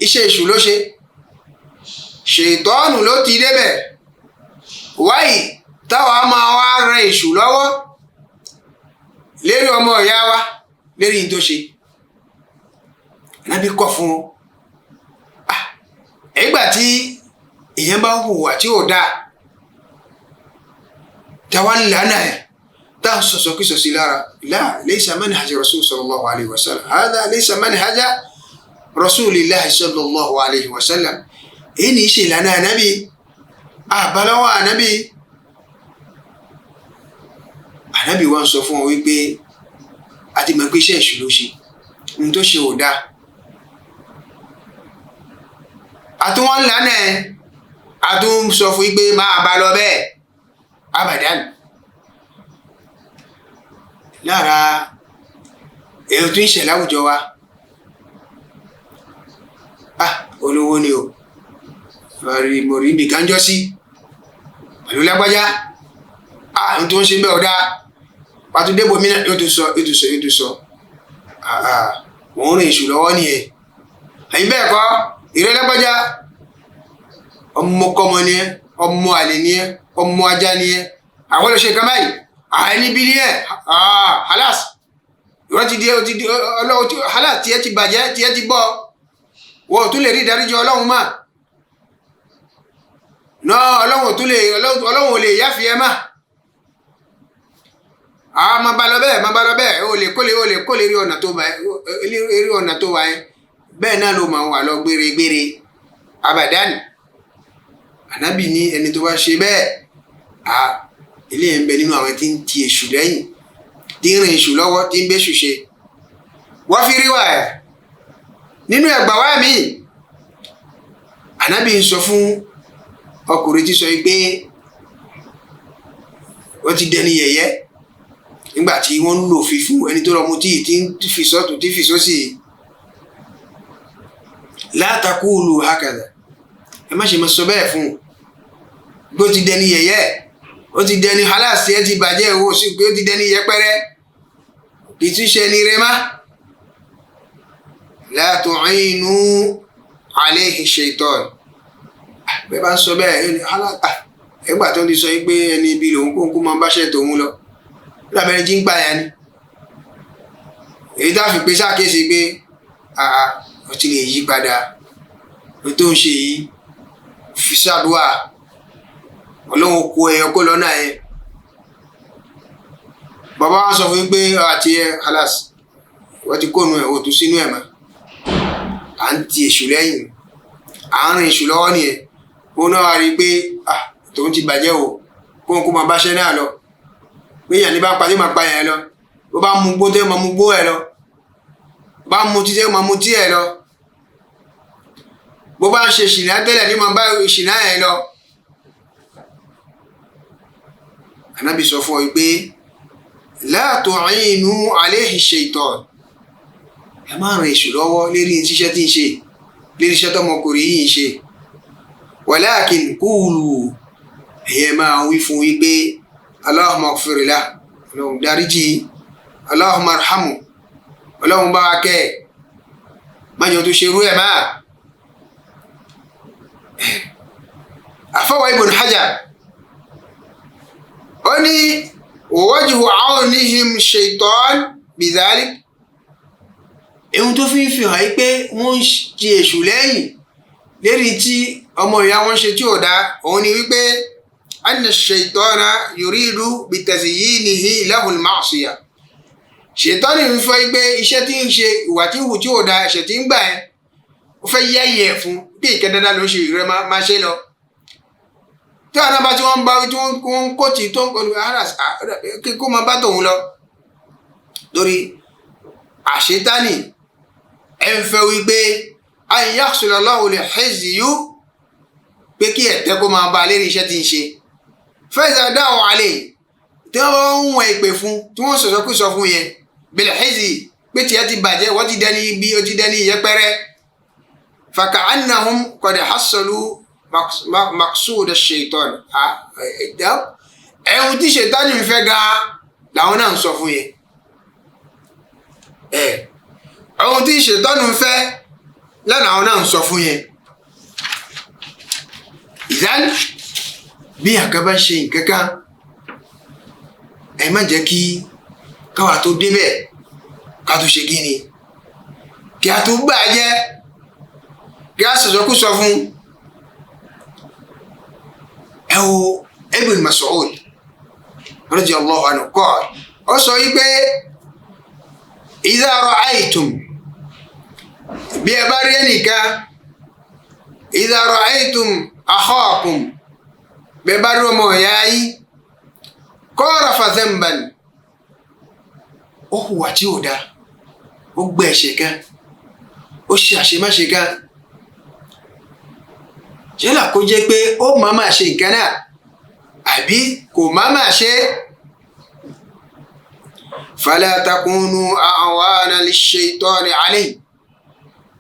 iṣẹ́ èṣù ló ṣe, ṣètọ́nù ló ti débẹ̀. Wáyì táwa máa wá ran èṣù lọ́wọ́ lérí ọmọ ìyá wa lérí ní tó ṣe. Ànábì kọ̀ fún un. Ìgbà tí èèyàn bá hùwà tí ò dáa, táwa ń lànà ẹ̀, tá a sọ̀sọ̀ kí sọ̀sí lára, la laysa manhaj rasul sallallahu alayhi wa sallam, hadha laysa manhaj rasulillahi sallallahu alayhi wa sallam. Èyí ní í ṣe ìlànà ànábì, àbálọ́wọ́ ànábì. Ànábì wa ń sọ fún ọ wípé a ti mọ̀ pé iṣẹ́ èṣù ló ṣe, ohun tó ṣe ò dáa. Àtúwọ́n lànà ẹ̀, àtún sọ fún wípé máa bá lọ bẹ́ẹ̀ abadan. Lára èrò tó ń ṣẹlẹ̀ láwùjọ wa, olówó ni o, mo rí ibi kan jọ sí pẹ̀lú lágbájá, ohun tó ń ṣe bẹ́ẹ̀ ọ̀dá pàtó débò mí náà yóò tún sọ yóò tún sọ yóò tún sọ. Mò ń rìn èṣù lọ́wọ́ nìyẹn. Ẹ̀yin bẹ́ẹ̀ kọ́, ìrẹ́ lágbájá, ọmọkọ́mọ ni ẹ́, ọmọ àlè ni ẹ́, ọmọ ajá ni ẹ́, àwọn ló ṣe nǹkan báyìí, àìní bí ni ẹ́, halas ìwọ ti di ọlọ́run ti halas, tiẹ̀ ti bàjẹ́, tiẹ̀ ti bọ́, wọ́n ò tún lè rí ìdáríjì ọlọ́run mọ́. Náà ọlọ́run ò tún lè, ọlọ́run ò lè yáfi ẹ mọ́. Máa bá lọ bẹ́ẹ̀, máa bá lọ bẹ́ẹ̀, o lè kólé, o lè kólé rí ọ̀nà tó bá rí ọ̀nà tó wà yẹn, bẹ́ẹ̀ náà ló máa wà lọ gbére gbére abadan. Ànábì ní ẹni tó bá ṣe bẹ́ẹ̀, eléyìí ń bẹ nínú àwọn tí ń ti èṣù lẹ́yìn, tí ń rìn èṣù lọ́wọ́, tí ń bẹ́ṣù ṣe. Wọ́n fi rí wà ẹ̀ nínú ẹ̀gbà wá mi. Ànábì ń sọ fún ọkùnrin tí sọ pé ó ti dẹni yẹ̀yẹ́ nígbà tí wọ́n ń lò fífún ẹni tó lọ mu tíì tí ń fi sọ́tún tí fi sósì. La taqulu hakadha, ẹ má ṣe máa sọ bẹ́ẹ̀ fún un bí ó ti dẹni yẹ̀yẹ́, ó ti dẹni halas, ẹ ti bàjẹ́, owó sí pé ó ti dẹni yẹpẹrẹ, kì í tún ṣe ẹni rẹ má. La tu'inu alayhi shaytan, bẹ́ẹ̀ bá ń sọ bẹ́ẹ̀ ẹni halas, ẹgbà tó ti sọ pé ẹni ibi lòun kó ń kó máa báṣẹ́ tòun lọ lábẹ́rẹ́ jí ń gbà yẹn ni. Èyí tá a fi pé ṣàkíyèsí pé ó ti lè yí padà, ó tó ń ṣe yìí fi ṣàdúrà, ọlọ́run kó ẹyọ kó lọ́nà yẹn. Bàbá wa sọ fún mi pé àti ẹ halas, wọ́n ti kóònù ẹ̀, òtún sínú ẹ̀ mọ́. À ń ti èṣù lẹ́yìn, à ń rìn èṣù lọ́wọ́ nìyẹn. Òun náà wá rí i pé tòun ti bàjẹ́ o, kóun kó máa báṣẹ́ náà lọ. Pé èèyàn ní bá ń pa tí máa pa yẹn lọ, bó bá mu gbó tẹ́ máa mu gbó ẹ̀ lọ, bó bá mu títẹ́ máa mu tí ẹ̀ lọ. Bó bá ń ṣe ṣìnà tẹ́lẹ̀ ní mo bá ṣìnà yẹn lọ. Ànábì sọ fún ọ pé la tu'inu alayhi shaytan, ẹ má ràn èṣù lọ́wọ́ lérí iṣẹ́ tí ń ṣe, lérí iṣẹ́ tọmọkùnrin yìí ń ṣe. Walakin qulu, ẹ̀yẹ máa wí fún wí pé Allahumma ighfir lahu, Ọlọ́run dáríjì, Allahumma arhamhu, Ọlọ́run bá wa kẹ́ ẹ̀, má jẹ́ o tó ṣerú ẹ̀ máa. Àfọwọ́ Ibn Hajar ó ní wajhu awnihim shaytan bidhalik, ohun tó fi ń fi hàn yí pé wọ́n ń ti èṣù lẹ́yìn lérí tí ọmọ ìyá wọn ṣe tí ò dáa, òun ni wípé anna shaytana yuridu bitazyinihi lahul ma'siyah. Ṣètọ́nì ń fẹ́ pé iṣẹ́ tí ń ṣe, ìwà tí ń hù tí ò dáa, ẹ̀ṣẹ̀ tí ń gbà ẹ́, ó fẹ́ yẹ́yẹ̀ fún bí ìkẹ́ dáadáa ló ń ṣe, ìrẹ́ máa ṣe lọ. Tí àwọn bá tí wọ́n ń bá wí tí wọ́n ń kó tì tó ń kọlu kó máa bá tòun lọ. Torí àṣetánì ẹ̀ ń fẹ́ wípé an yahsula lahu al-hizyu, pé kí ẹ̀tẹ́ kó máa bá a lérí iṣẹ́ tí ń ṣe. Fa idha da'u alayhi, tí wọ́n ń wọ̀n ìpè fún, tí wọ́n sọ̀sọ́ kú sọ fún yẹn bil-hizyi, pé tiẹ̀ ti bàjẹ́, wọ́n ti dẹni ibi, ó ti dẹni yẹpẹrẹ. Faka'annahum qad hassalu maqsud ash-shaytan, ẹ̀hún tí ṣètánì ń fẹ́ gan làwọn náà ń sọ fún yẹn. Ẹ̀hún tí ṣètánì ń fẹ́ lẹ́nu àwọn náà ń sọ fún yẹn. Ìdán bí àkàbà ṣe nǹkan kan, ẹ má jẹ́ kí káwa tó débẹ̀ ká tó ṣe kí ni, kí a tó gbà jẹ́, kí a sọ̀sọ́ kú sọ fún. Ẹ wo Ibn Mas'ud radiyallahu anhu qala, ó sọ yí pé idha ra'aytum, bí ẹ bá rí ẹnìkan, idha ra'aytum akhakum, bí ẹ bá rí ọmọ ìyá yín, qarafa dhanban, ó hùwà tí ò dáa, ó gbé ẹ̀ṣẹ̀ kan, ó ṣe àṣemáṣe kan, yálà kó jẹ́ pé ó máa máa ṣe nǹkan náà àbí kò máa máa ṣe. Fala takunu a'wana lish-shaytani alayhi,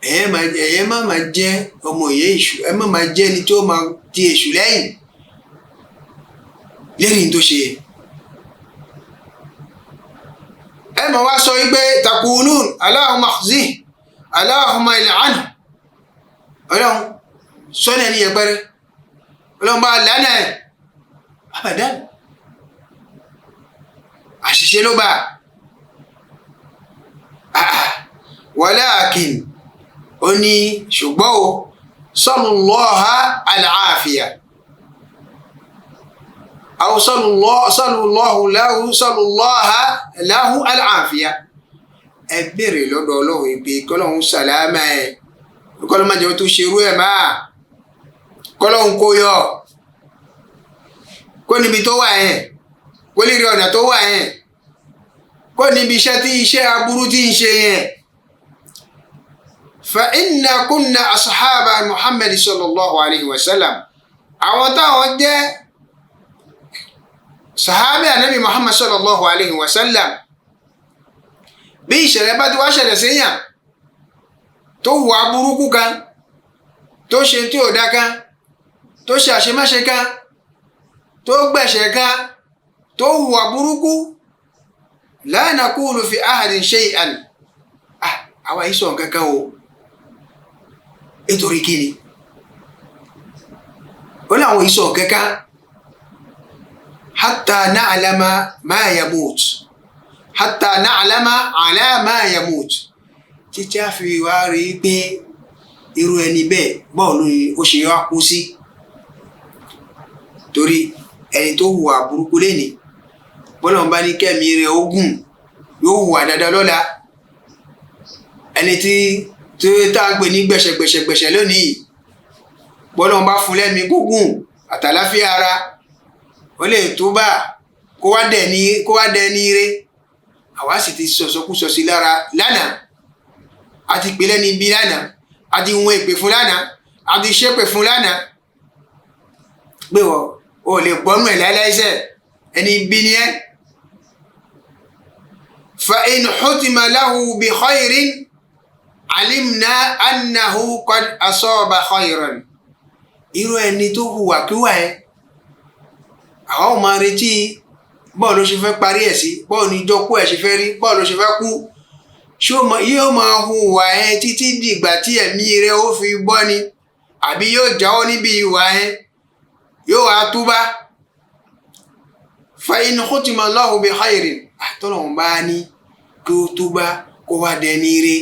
ẹ̀yẹ́ má máa jẹ́ ọmọ ìyá èṣù, ẹ má máa jẹ́ ẹni tó máa ti èṣù lẹ́yìn lẹ́yìn tó ṣe. Ẹ máa wá sọ wípé takulun Allahumma khzih, Allahumma il'anhu, Ọlọ́run sọ́nà ẹni yẹpẹrẹ, Ọlọ́run bá lánà ẹ̀ abadan, àṣìṣe ló bá. Walakin, ó ní ṣùgbọ́n o, sallallahu al-afiya, aw sallallahu lahu, sallallahu lahu al-afiya, ẹ béèrè lọ́dọ̀ Ọlọ́run ìpè kọ́lọ́hún sàlámà ẹ̀, kọ́lọ́hún má jẹ́ tó ṣerú ẹ̀ máa, kọ́lọ́hún kó yọ kó níbi tó wà yẹn, kó lè rí ọ̀nà tó wà yẹn, kó níbi iṣẹ́ tí iṣẹ́ aburú tí ń ṣe yẹn. Fa inna kunna asahaba Muhammad sallallahu alayhi wa sallam, àwọn táwọn jẹ́ sahabi anabi Muhammad sallallahu alayhi wa sallam, bí ìṣẹ̀lẹ̀ bá ti wá ṣẹlẹ̀ séyàn tó hùwà burúkú kan, tó ṣe tí ò dá kan, tó ṣe àṣemáṣe kan, tó gbẹ̀ṣẹ̀ kan, tó hùwà burúkú, la naqulu fi ahadin shay'an, àwa yìí sọ nǹkan kan o, nítorí kí ni ó láwọn yìí sọ nǹkan kan, hatta na'lama ma yamut, hatta na'lama ala ma yamut, títí a fi wá rí i pé irú ẹni bẹ́ẹ̀ bọ́ọ̀lù ó ṣe wá kú sí. Torí ẹni tó hùwà burúkú lẹ́ni, bọ́lá ń bá ní kẹ́mi rẹ̀ ogun, yóò hùwà dáadáa lọ́la. Ẹni tí tá a gbé ní gbẹ̀ṣẹ̀gbẹ̀ṣẹ̀gbẹ̀ṣẹ̀ lónìí, bọ́lá ń bá fún lẹ́mi gúngùn àtàláfíà ara, ó lè tó bá kó wá dẹ̀ ní ire. Àwa sì ti sọ̀sọ́kúsọ sí lára lánàá, a ti pè lẹ́ni ibi lánàá, a ti wọn èpè fún lánàá, Àti ṣépè fún lánàá pé wọ́n ò lè gbọ́nú ẹ̀ láíláísẹ̀, ẹni bí ni ẹ́. Fa in hutima lahu bi khairin alimna annahu qad asaba khairan. Irú ẹni tó hùwàkíwà ẹ, àwọn ò máa retí bọ́ọ̀ ló ṣe fẹ́ parí ẹ̀ sí, bọ́ọ̀ ní ìjọ kú ẹ̀ ṣe fẹ́ rí, bọ́ọ̀ ló ṣe fẹ́ kú. Yóò máa hùwà ẹ títí dìgbà tí ẹ̀mí rẹ ó fi bọ́ ni, àbí yóò jáwọ́ níbi ìwà ẹ, yóò wá túbá. Fa in khutima Allahu bi khairin, àtọ́lọ́hún bá ní kí ó túbá kó wá dẹni ire,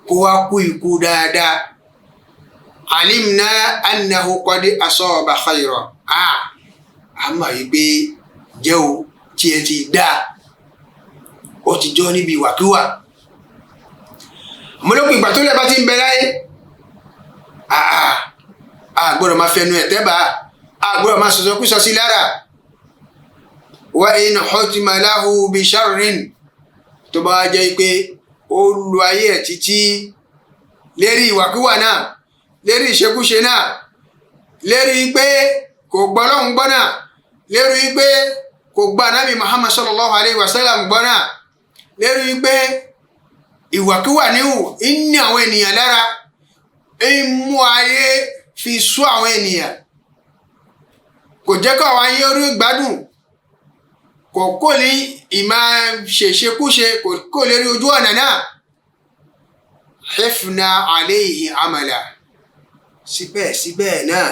kó wá kú ikú dáadáa. Alimna annahu qad asaba khayran. A mọ̀ yìí pé jẹ́ o tí ẹ ti dá, ó ti jọ́ níbi ìwàkíwà. Àmọ́ ìgbà tó lẹ́ bá ti ń bẹ láyé, a gbọ́dọ̀ máa fẹnu ẹ̀ tẹ́bà, a gbọ́dọ̀ máa sọ̀sọ́ kú sọ sí lára. Wa in hutima lahu bi sharrin, tó bá jẹ́ pé ó lu ayé ẹ̀ títí lérí ìwàkíwà náà, lérí ìṣekúṣe náà, lérí pé kò gbọ́ Ọlọ́hun gbọ́ náà, lérí pé kò gba Ànábì Muhammad sallallahu alayhi wa sallam gbọ́ náà, lérí pé ìwàkíwà níhù ń ní àwọn ènìyàn lára, ń mú ayé fi sú àwọn ènìyàn, kò jẹ́ kó àwọn ayé orí gbádùn, kò kò ní ìmọ̀ ṣèṣekúṣe, kò kò lérí ojú ọ̀nà náà. Hifna alayhi amala, síbẹ̀síbẹ̀ náà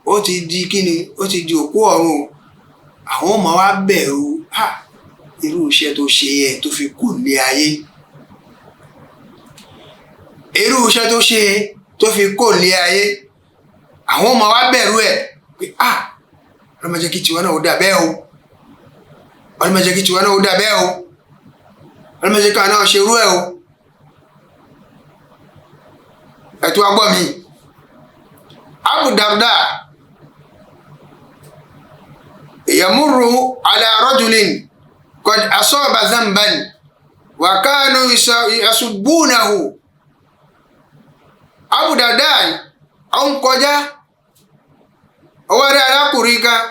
ó ti di kíni, ó ti di òkú ọ̀run. Àwọn ọmọ wa bẹ̀rù irú iṣẹ́ tó ṣe yẹ tó fi kù ní ayé, irú iṣẹ́ tó ṣe tó fi kò ní ayé, àwọn ọmọ wa bẹ̀rù ẹ̀ pé ọlọ́mọ jẹ́ kí tiwa náà ó dà bẹ́ẹ̀ o, ọlọ́mọ jẹ́ kí tiwa náà ó dà bẹ́ẹ̀ o, ọlọ́mọ jẹ́ káwa náà ṣe irú ẹ̀ o. Ẹ̀tọ́ agbọ́ mi, Abu Darda yamurru ala rajulin qad asaba dhanban wa kanu yasubbunahu. Abu Darda ó ń kọjá, ó wá rí arákùnrin kan,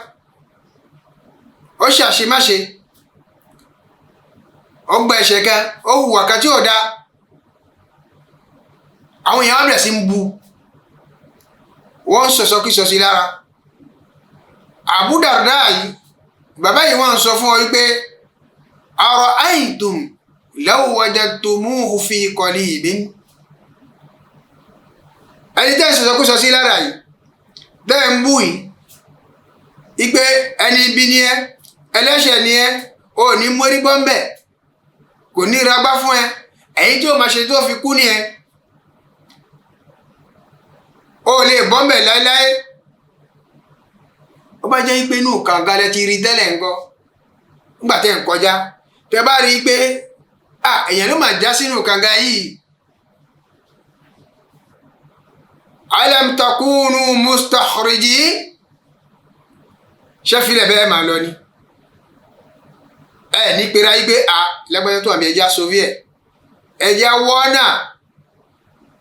ó ṣàṣemáṣe, ó gba ẹ̀ṣẹ̀ kan, ó hùwà kan tí ò dáa. Àwọn èèyàn bẹ̀rẹ̀ sí ń bu, wọ́n ń sọ̀sọ́kísọ sí lára. Abu Darda yìí, bàbá yìí wọ́n ń sọ fún ọ wípé ara'aytum law wajadtumuhu fi qalibin. Ẹni tẹ́ ń sọ̀sọ́kísọ sí lára yìí, tẹ́ ń bú yìí, wípé ẹni ibi ni ẹ, ẹlẹ́ṣẹ̀ ni ẹ, ò ní mórí bọ́m̀bẹ̀, kò ní ragbá fún ẹ, ẹ̀yin tí ó máa ṣe tó fi kú ni ẹ, ó lè bọ́m̀bẹ̀ láéláé. Ó bá jẹ́ pé inú kànga lẹ ti rí tẹ́lẹ̀ ńkọ́, nígbà tẹ́ ń kọjá, tẹ́ bá rí i pé èèyàn ló máa já sínú kànga yìí. Alam takunu mustakhriji, ṣẹ́fìlẹ̀ bẹ́ẹ̀ máa lọ ni. Ẹ ní pera yí pé lẹ́gbẹ́jọ́ tó àmì ẹja soviet, ẹja wọ́nà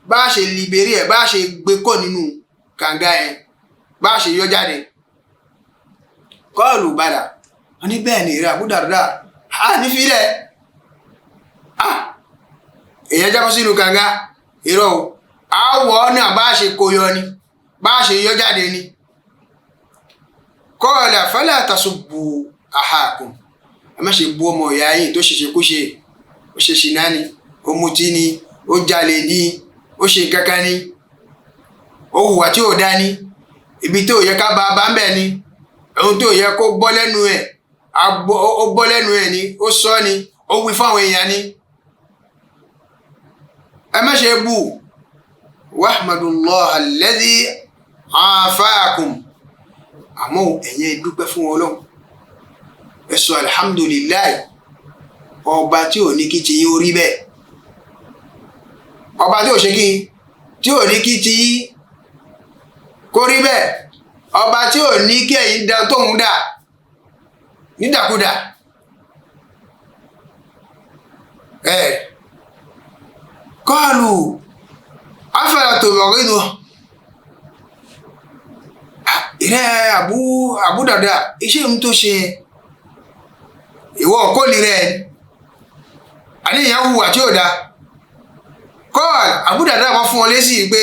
bá a ṣe libéré ẹ̀, bá a ṣe gbé kọ́ nínú kànga ẹ̀, bá a ṣe yọ jáde. Kọ́ọ̀lù padà wọ́n ní bẹ́ẹ̀ ni ìrẹ́ Abu Darda, ní filẹ̀, èèyàn jábọ́ sínú kànga, irọ́ o, àwọ̀ náà bá a ṣe kó yọ ni, bá a ṣe yọ jáde ni. Qala fala tasubbu ahakum, ẹ má ṣe bú ọmọ ìyá yín tó ṣeṣe kúṣe, ó ṣe ṣìnà ni, ó mutí ni, ó jalè ni, ó ṣe kankan ni, ó hùwà tí ò dá ni, ibi tó yẹ ká bá bá ń bẹ̀ ni, ohun tó yẹ kó bọ́ lẹ́nu ẹ̀, ó bọ́ lẹ́nu ẹ̀ ni, ó sọ ni, ó wí fáwọn èèyàn ni. Ẹ má ṣe bú. Wahmadullaha alladhi afaakum, àmọ́ ẹ̀yin dúpẹ́ fún Ọlọ́run, ẹ sọ alhamdulillahi, ọba tí ò ní kí ti yín orí bẹ́ẹ̀, ọba tí ò ṣe kí tí ò ní kí ti yín kó rí bẹ́ẹ̀, ọba tí ò ní kí ẹ̀yin da tóun dà nídàkúdà. Ẹ kọ́ọ̀lù afala tubghidu, Ìrẹ́ Abu Darda, iṣẹ́ ń tó ṣe ìwọ kò ní rẹ̀ àníyàn hùwà tí ò da. Kọ́ọ̀lù Abu Darda wọn fún ọ lésì pé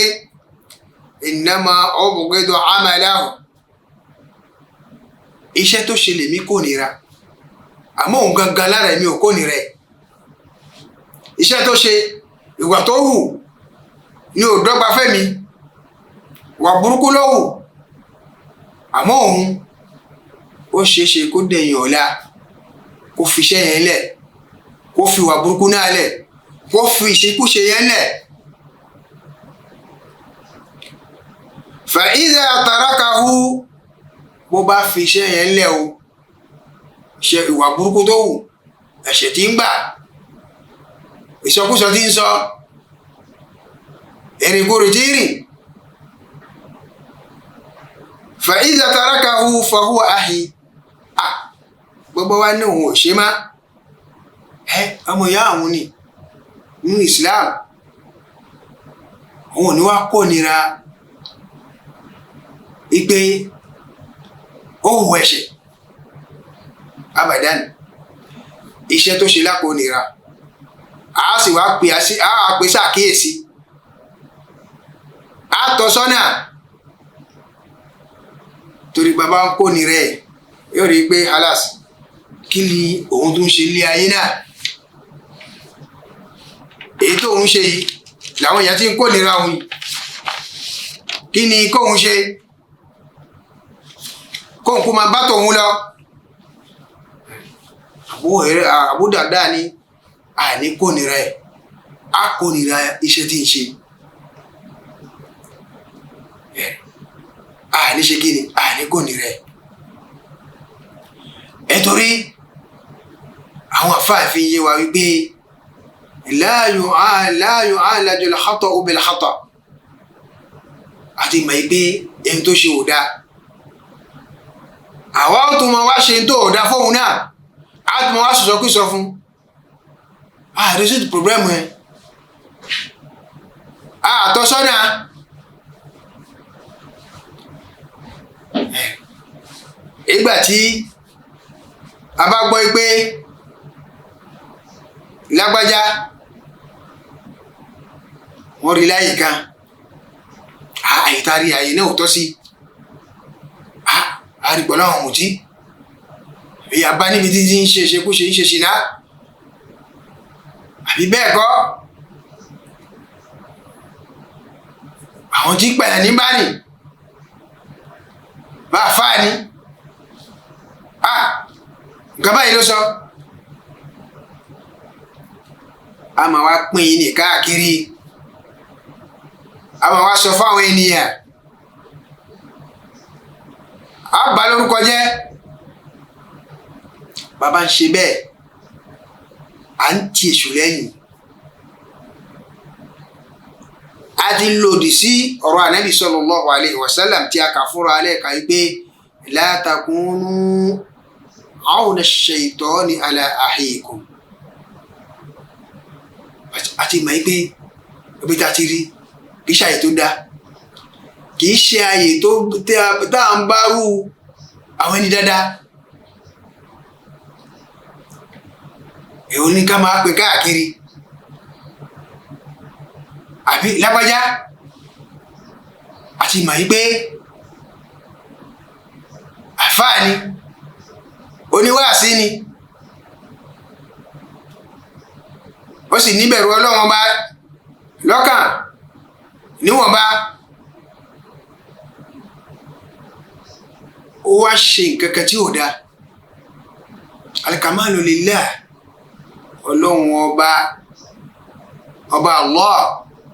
innama ubghidu amalahu, iṣẹ́ tó ṣe lèmi kò nira, àmọ́ òun gangan lára èmi ò kò nira ẹ̀. Iṣẹ́ tó ṣe, ìwà tó hù ni ò dọ́gba fẹ́mi, ìwà burúkú ló hù, àmọ́ òun ó ṣeé ṣe kó dẹ̀yìn ọ̀la kó fi iṣẹ́ yẹn lẹ̀, kó fi ìwà burúkú náà lẹ̀, kó fi ìṣekúṣe yẹn lẹ̀. Fa idha tarakahu, bó bá fi iṣẹ́ yẹn lẹ̀ o, ṣe ìwà burúkú tó wù, ẹ̀ṣẹ̀ tí ń gbà, ìsọkúsọ tí ń sọ, èrìkúrì tí ń rìn. Fa idha tarakahu fa huwa ahi. Gbogbo wa ní òun ò ṣe má, ọmọ ìyá àwọn ni nínú Islam, òun ò ní wá kó nira ipe ó hù ẹ̀ṣẹ̀ abadan. Iṣẹ́ tó ṣe lápò nira, a sì wá pè á pè sàkíyèsí, a tọ́ sọ́nà, torí bàbá ń kó nira ẹ̀ yóò rí i pé halas, kí ni òun tó ń ṣe ilé ayé náà, èyí tó ń ṣe yìí làwọn èèyàn ti ń kó nira òun yìí, kí ni kóun ṣe, kóun kó máa bá tòun lọ. Abu Darda ni àní kó nira ẹ̀, á kó nira iṣẹ́ tí ń ṣe, àní ṣe kí ni, àní kó nira ẹ̀. Ẹ torí àwọn àfáàfin yé wa wípé la yu'alaju al-khata'u bil-khata', àti mọ̀ pé ẹni tó ṣe ò dáa, àwa ó tún máa wá ṣe tó ò dáa fóun náà, á tún máa wá sọ̀sọ́kúsọ fún un. Resolve problem ẹ, àtọ́sọ́nà. Ìgbà tí a bá gbọ́ pé lágbájá wọ́n rí láyè kan, àyíkárí àyè náà ò tọ́ sí, a rí pẹ̀lú àwọn mùtí, ìyá bá níbi títí ń ṣe ṣekúṣe ń ṣe ṣìnà, àbí bẹ́ẹ̀ kọ́, àwọn tí pẹ̀lẹ́ ní bá nì bá a fà ní, nǹkan báyìí ló sọ. A máa wá pín in ní káàkiri, a máa wá sọ fáwọn ènìyàn, a bà lórúkọ jẹ́. Bàbá ń ṣe bẹ́ẹ̀, à ń ti èṣù lẹ́yìn, a ti lòdì sí ọ̀rọ̀ Ànábì sallallahu alayhi wa sallam tí a kà fúnra alẹ́ kà yí pé la takunu awna ash-shaytani ala akhikum. Àti mọ̀ pé ibi tá a ti rí kì í ṣe àyè tó dáa, kì í ṣe àyè tó tá à ń bá rú àwọn ẹni dáadáa. Èwo ní ká máa pè káàkiri, àbí lágbájá, àti mọ̀ pé àfáà ni, oníwàásí ni, ó sì níbẹ̀rù Ọlọ́run ọba lọ́kàn níwọ̀nba, ó wá ṣe nǹkan kan tí ò dáa. Al-kamalu lillah, Ọlọ́run ọba ọba Allah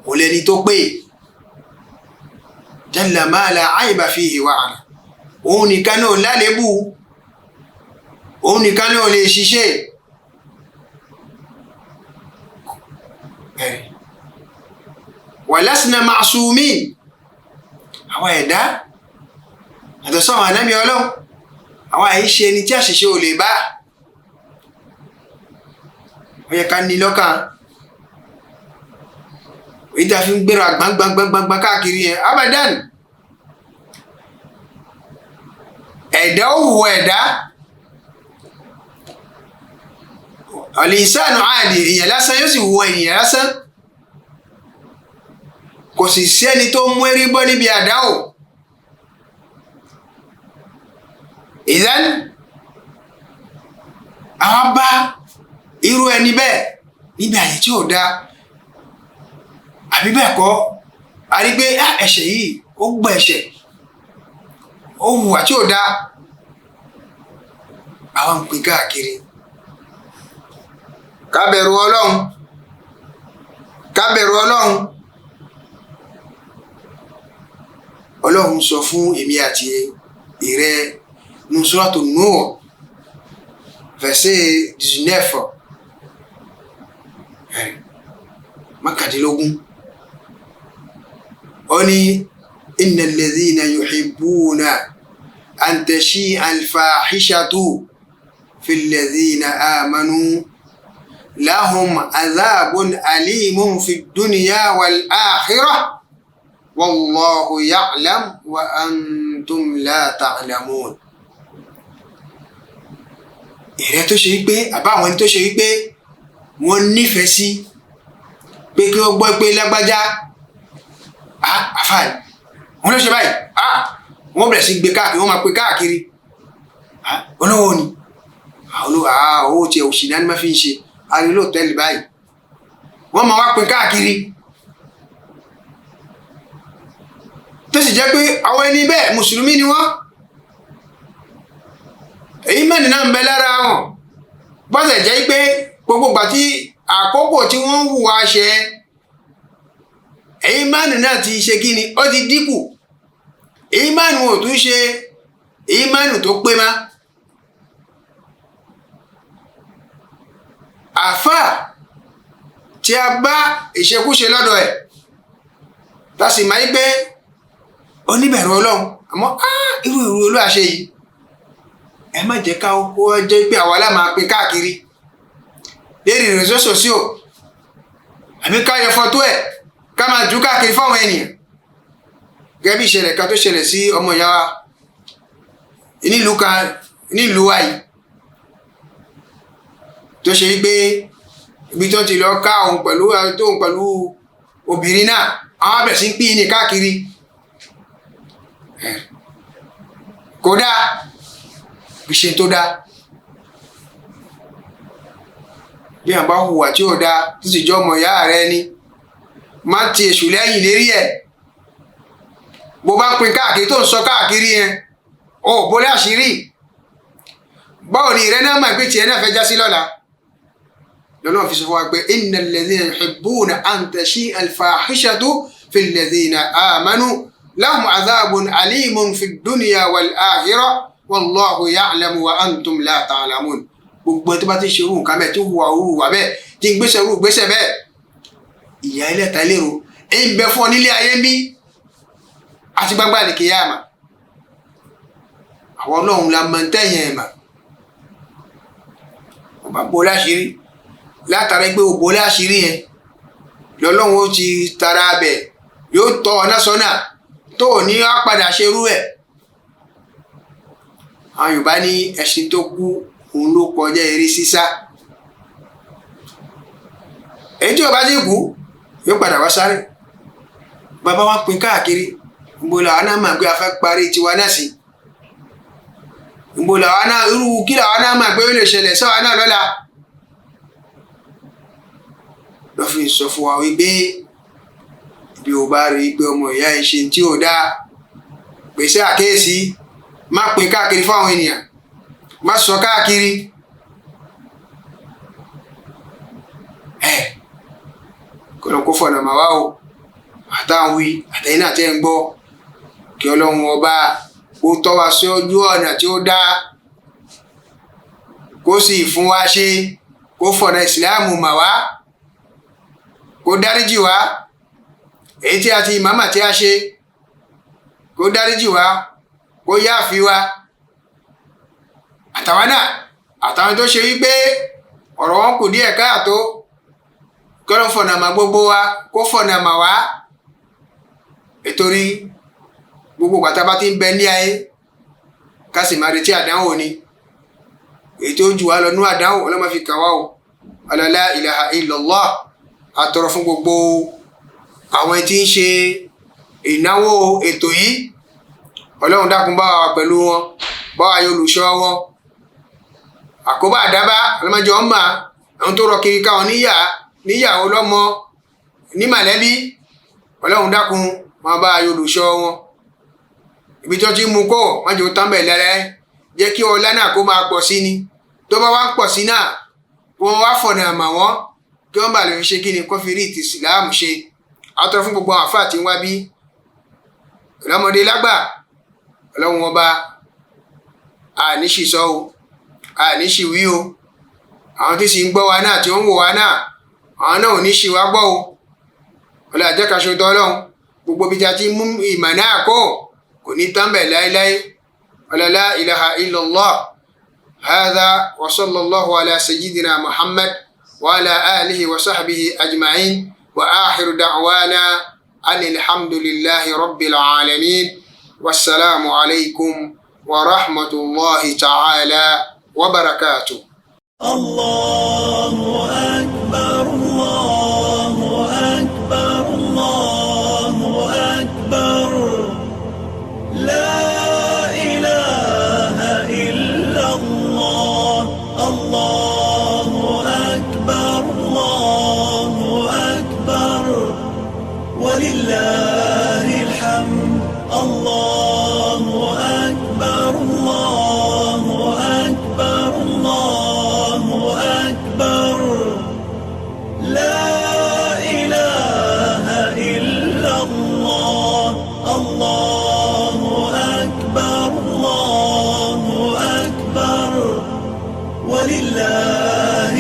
kò lẹ́ni tó pé, jalla ma la ayba fihi wa ala, òun nìkan náà lálébù, òun nìkan náà lè ṣiṣẹ́. Wa lasna ma'sumin, àwọn ẹ̀dá àtọ̀sọ́ àwọn ànábì Ọlọ́run, àwọn àìṣe ẹni tí àṣìṣe ò lè bá. Ó yẹ ká ní lọ́kàn, èyí tí a fi ń gbéra gbangbangbangba káàkiri yẹn abadan. Ẹ̀dá ó hùwà ẹ̀dá. Al-insanu 'adi, èèyàn lásán yóò sì hùwà ènìyàn lásán. Kò sì sí ẹni tó mú erí bọ́ níbi àdáwò. Ìdán àwọn bá irú ẹni bẹ́ẹ̀ níbi àyè tí ò dáa, àbí bẹ́ẹ̀ kọ́, a rí pé ẹ̀ṣẹ̀ yìí ó gbọ́ ẹ̀ṣẹ̀, ó hùwà tí ò dáa, àwọn ń pín káàkiri. Ká bẹ̀rù Ọlọ́run, ká bẹ̀rù Ọlọ́run. Ọlọ́run sọ fún èmi àti ìrẹ ní Suratu Nur verset 19, mọ́kàndínlógún. Ó ní innal ladhina yuhibbuna an tashi'a al-fahishatu fil ladhina amanu lahum adhabun alimun fid dunya wal akhirah wallahu ya'lam wa antum la ta'lamun. Ìrẹ́ tó ṣe wípé àbá àwọn ẹni tó ṣe wípé wọ́n nífẹ̀ẹ́ sí pé kí wọ́n gbọ́ pé lágbájá àfààní wọ́n ló ṣe báyìí, wọ́n bẹ̀rẹ̀ sí gbé káàkiri, wọ́n máa pe káàkiri, olówó ni owó tiẹ̀ òṣì náà ni wọ́n fi ń ṣe ariwo tẹ́lẹ̀ báyìí, wọ́n máa wá pe káàkiri. Tó sì jẹ́ pé àwọn ẹni bẹ́ẹ̀ mùsùlùmí ni wọ́n, èyí mẹ́rin náà ń bẹ lára wọn. Bọ́sẹ̀ jẹ́ pé gbogbo ìgbà tí àkókò tí wọ́n ń hùwà ṣe, èyí mẹ́rin náà ti ṣe kí ni, ó ti dínkù. Èyí mẹ́rin ò tún ṣe èyí mẹ́rin tó pé má. Àfáà tí a bá ìṣekúṣe lọ́dọ̀ ẹ̀, tá a sì máa ń gbé oníbẹ̀rù Ọlọ́run, àmọ́ irú ìrú olú àṣẹ yìí, ẹ má jẹ́ ká ó jẹ́ pé àwa la máa pín káàkiri lérí ìrìnsọ́sọ̀ sí o, àbí ká yọ fọ́tò ẹ̀ ká máa jù káàkiri fáwọn ènìyàn. Gẹ́gẹ́ bí ìṣẹ̀lẹ̀ kan tó ṣẹlẹ̀ sí ọmọ ìyá wa nílùú kan nílùú wa yìí, tó ṣe wípé ibi tó ti lọ ká òun pẹ̀lú tóun pẹ̀lú obìnrin náà, àwọn abẹ̀rẹ̀ sí ń pín ní káàkiri. Kódà ṣe tó dáa, bí àwọn bá hùwà tí ò dáa tó sì jọ ọmọ ìyá rẹ ni, má ti èṣù lẹ́yìn lérí ẹ̀. Bó bá ń pín káàkiri tó ń sọ káàkiri yẹn, ó bó láṣìírí. Báwo ni ìrẹ́ náà máa gbé tiẹ̀ náà fẹ́ já sí lọ́la? Lọ́nà fi sọ fún wa pé innal ladhina yuhibbuna an tashi'a al-fahishatu fil ladhina amanu lahum adhabun alimun fid dunya wal akhirah wallahu ya'lamu wa antum la ta'lamun. Gbogbo tó bá ti ṣe irú nǹkan bẹ́ẹ̀, tí hùwà irú wà bẹ́ẹ̀, tí ń gbéṣẹ́ irú gbéṣẹ́ bẹ́ẹ̀, ìyà ẹlẹ́ta lérò ń bẹ fún ọ nílé ayé ń bí àti gbangba ní kíyámà. Àwọn ọlọ́run la mọ̀ tẹ̀yìn ẹ̀ mà. Wọ́n bá bo láṣìírí, látara pé o bo láṣìírí yẹn lọ́lọ́run ó ti tara bẹ̀ yóò tọ́ ọ náà sọ́nà tó ò ní á padà ṣe irú ẹ̀. Àwọn Yorùbá ní ẹṣin tó kú òun ló kọjá eré sísá. Èyí tí ó bá ti kú yóò padà wá sáré. Bàbá wa pín káàkiri, gbogbo làwọn náà máa gbé afẹ́ parí tiwa náà sí. Gbogbo làwọn náà irú kí làwọn náà máa gbé ó lè ṣẹlẹ̀ sáwa náà lọ́la. Lọ́ fi sọ fún wa wípé bí o bá rí i pé ọmọ ìyá ẹ ṣe tí ò dáa, pèsè àkíyèsí, má pín káàkiri fáwọn ènìyàn, má sọ káàkiri. Kọ́nà kó fọ̀nà mà wá o, àtàwọn wí àtẹ̀yìn náà tẹ́ ń gbọ́, kí Ọlọ́run ọba kó tọ́ wa sí ojú ọ̀nà tí ó dáa, kó sì fún wa ṣe, kó fọ̀nà ìsìláàmù mà wá, kó dáríjì wá èyí tí a ti màmá tí a ṣe, kó dáríjì wá, kó yáàfi wá. Àtàwọn náà àtàwọn tó ṣe wípé ọ̀rọ̀ wọn kù díẹ̀ káàtó, kí Ọlọ́run fọ̀nà mà gbogbo wa, kó fọ̀nà mà wá. Nítorí gbogbo bàtà bá ti ń bẹ ní ayé, Ká sì máa retí àdánwò ni. Èyí tó jù wá lọ nú àdánwò, ọlọ́mọ fi kàn wá o. La ilaha illallah. Àtọrọ fún gbogbo àwọn tí ń ṣe ìnáwó ètò yìí. Ọlọ́run dákun bá wa pẹ̀lú wọn, bá wa yọ olùṣọ́ wọn. Àkóbá àdábá ọlọ́mọdé ọmọ àwọn tó rọ kiri káwọn níyà níyàwó lọ́mọ ní màlẹ́bí. Ọlọ́run dákun máa bá yọ olùṣọ́ wọn. Ibi tí wọ́n ti mú kó wọ́n jẹ́ tán bẹ̀ lẹ́rẹ́, jẹ́ kí ọlá náà kó máa pọ̀ sí ni. Tó bá wá ń pọ̀ sí náà, wọ́n wá fọ̀nà àmà wọ́n kí wọ́n bá lè fi ṣe kí ni kó fi rí ìtì ìsìláàmù ṣe. Àtọrọ fún gbogbo àwọn àfáà tí ń wá bí ọlọ́mọdé lágbà. Ọlọ́run ọba, àníṣì sọ o, àníṣì wí o. Àwọn tí sì ń gbọ́ wa náà, tí ó ń wò wá náà, àwọn náà ò ní ṣì wá gbọ́ o. Ọlọ́run àjẹkàṣe tọ́ ọlọ́run gbogbo ibi tí a ti mú ìmọ̀ náà kó kò ní tán bẹ̀ láéláé. La ilaha illallah. Hadha wa sallallahu ala sayyidina Muhammad wa ala alihi wa sahbihi ajma'in wa akhiru da'wana anil hamdulillahi rabbil alamin. Wassalamu alaykum wa rahmatullahi ta'ala wa barakatuh. الله أكبر، الله أكبر، الله أكبر، لا إله إلا الله، الله أكبر، الله أكبر، ولله الحمد، الله أكبر، الله أكبر، الله أكبر، لا إله إلا الله، الله أكبر، الله أكبر، ولله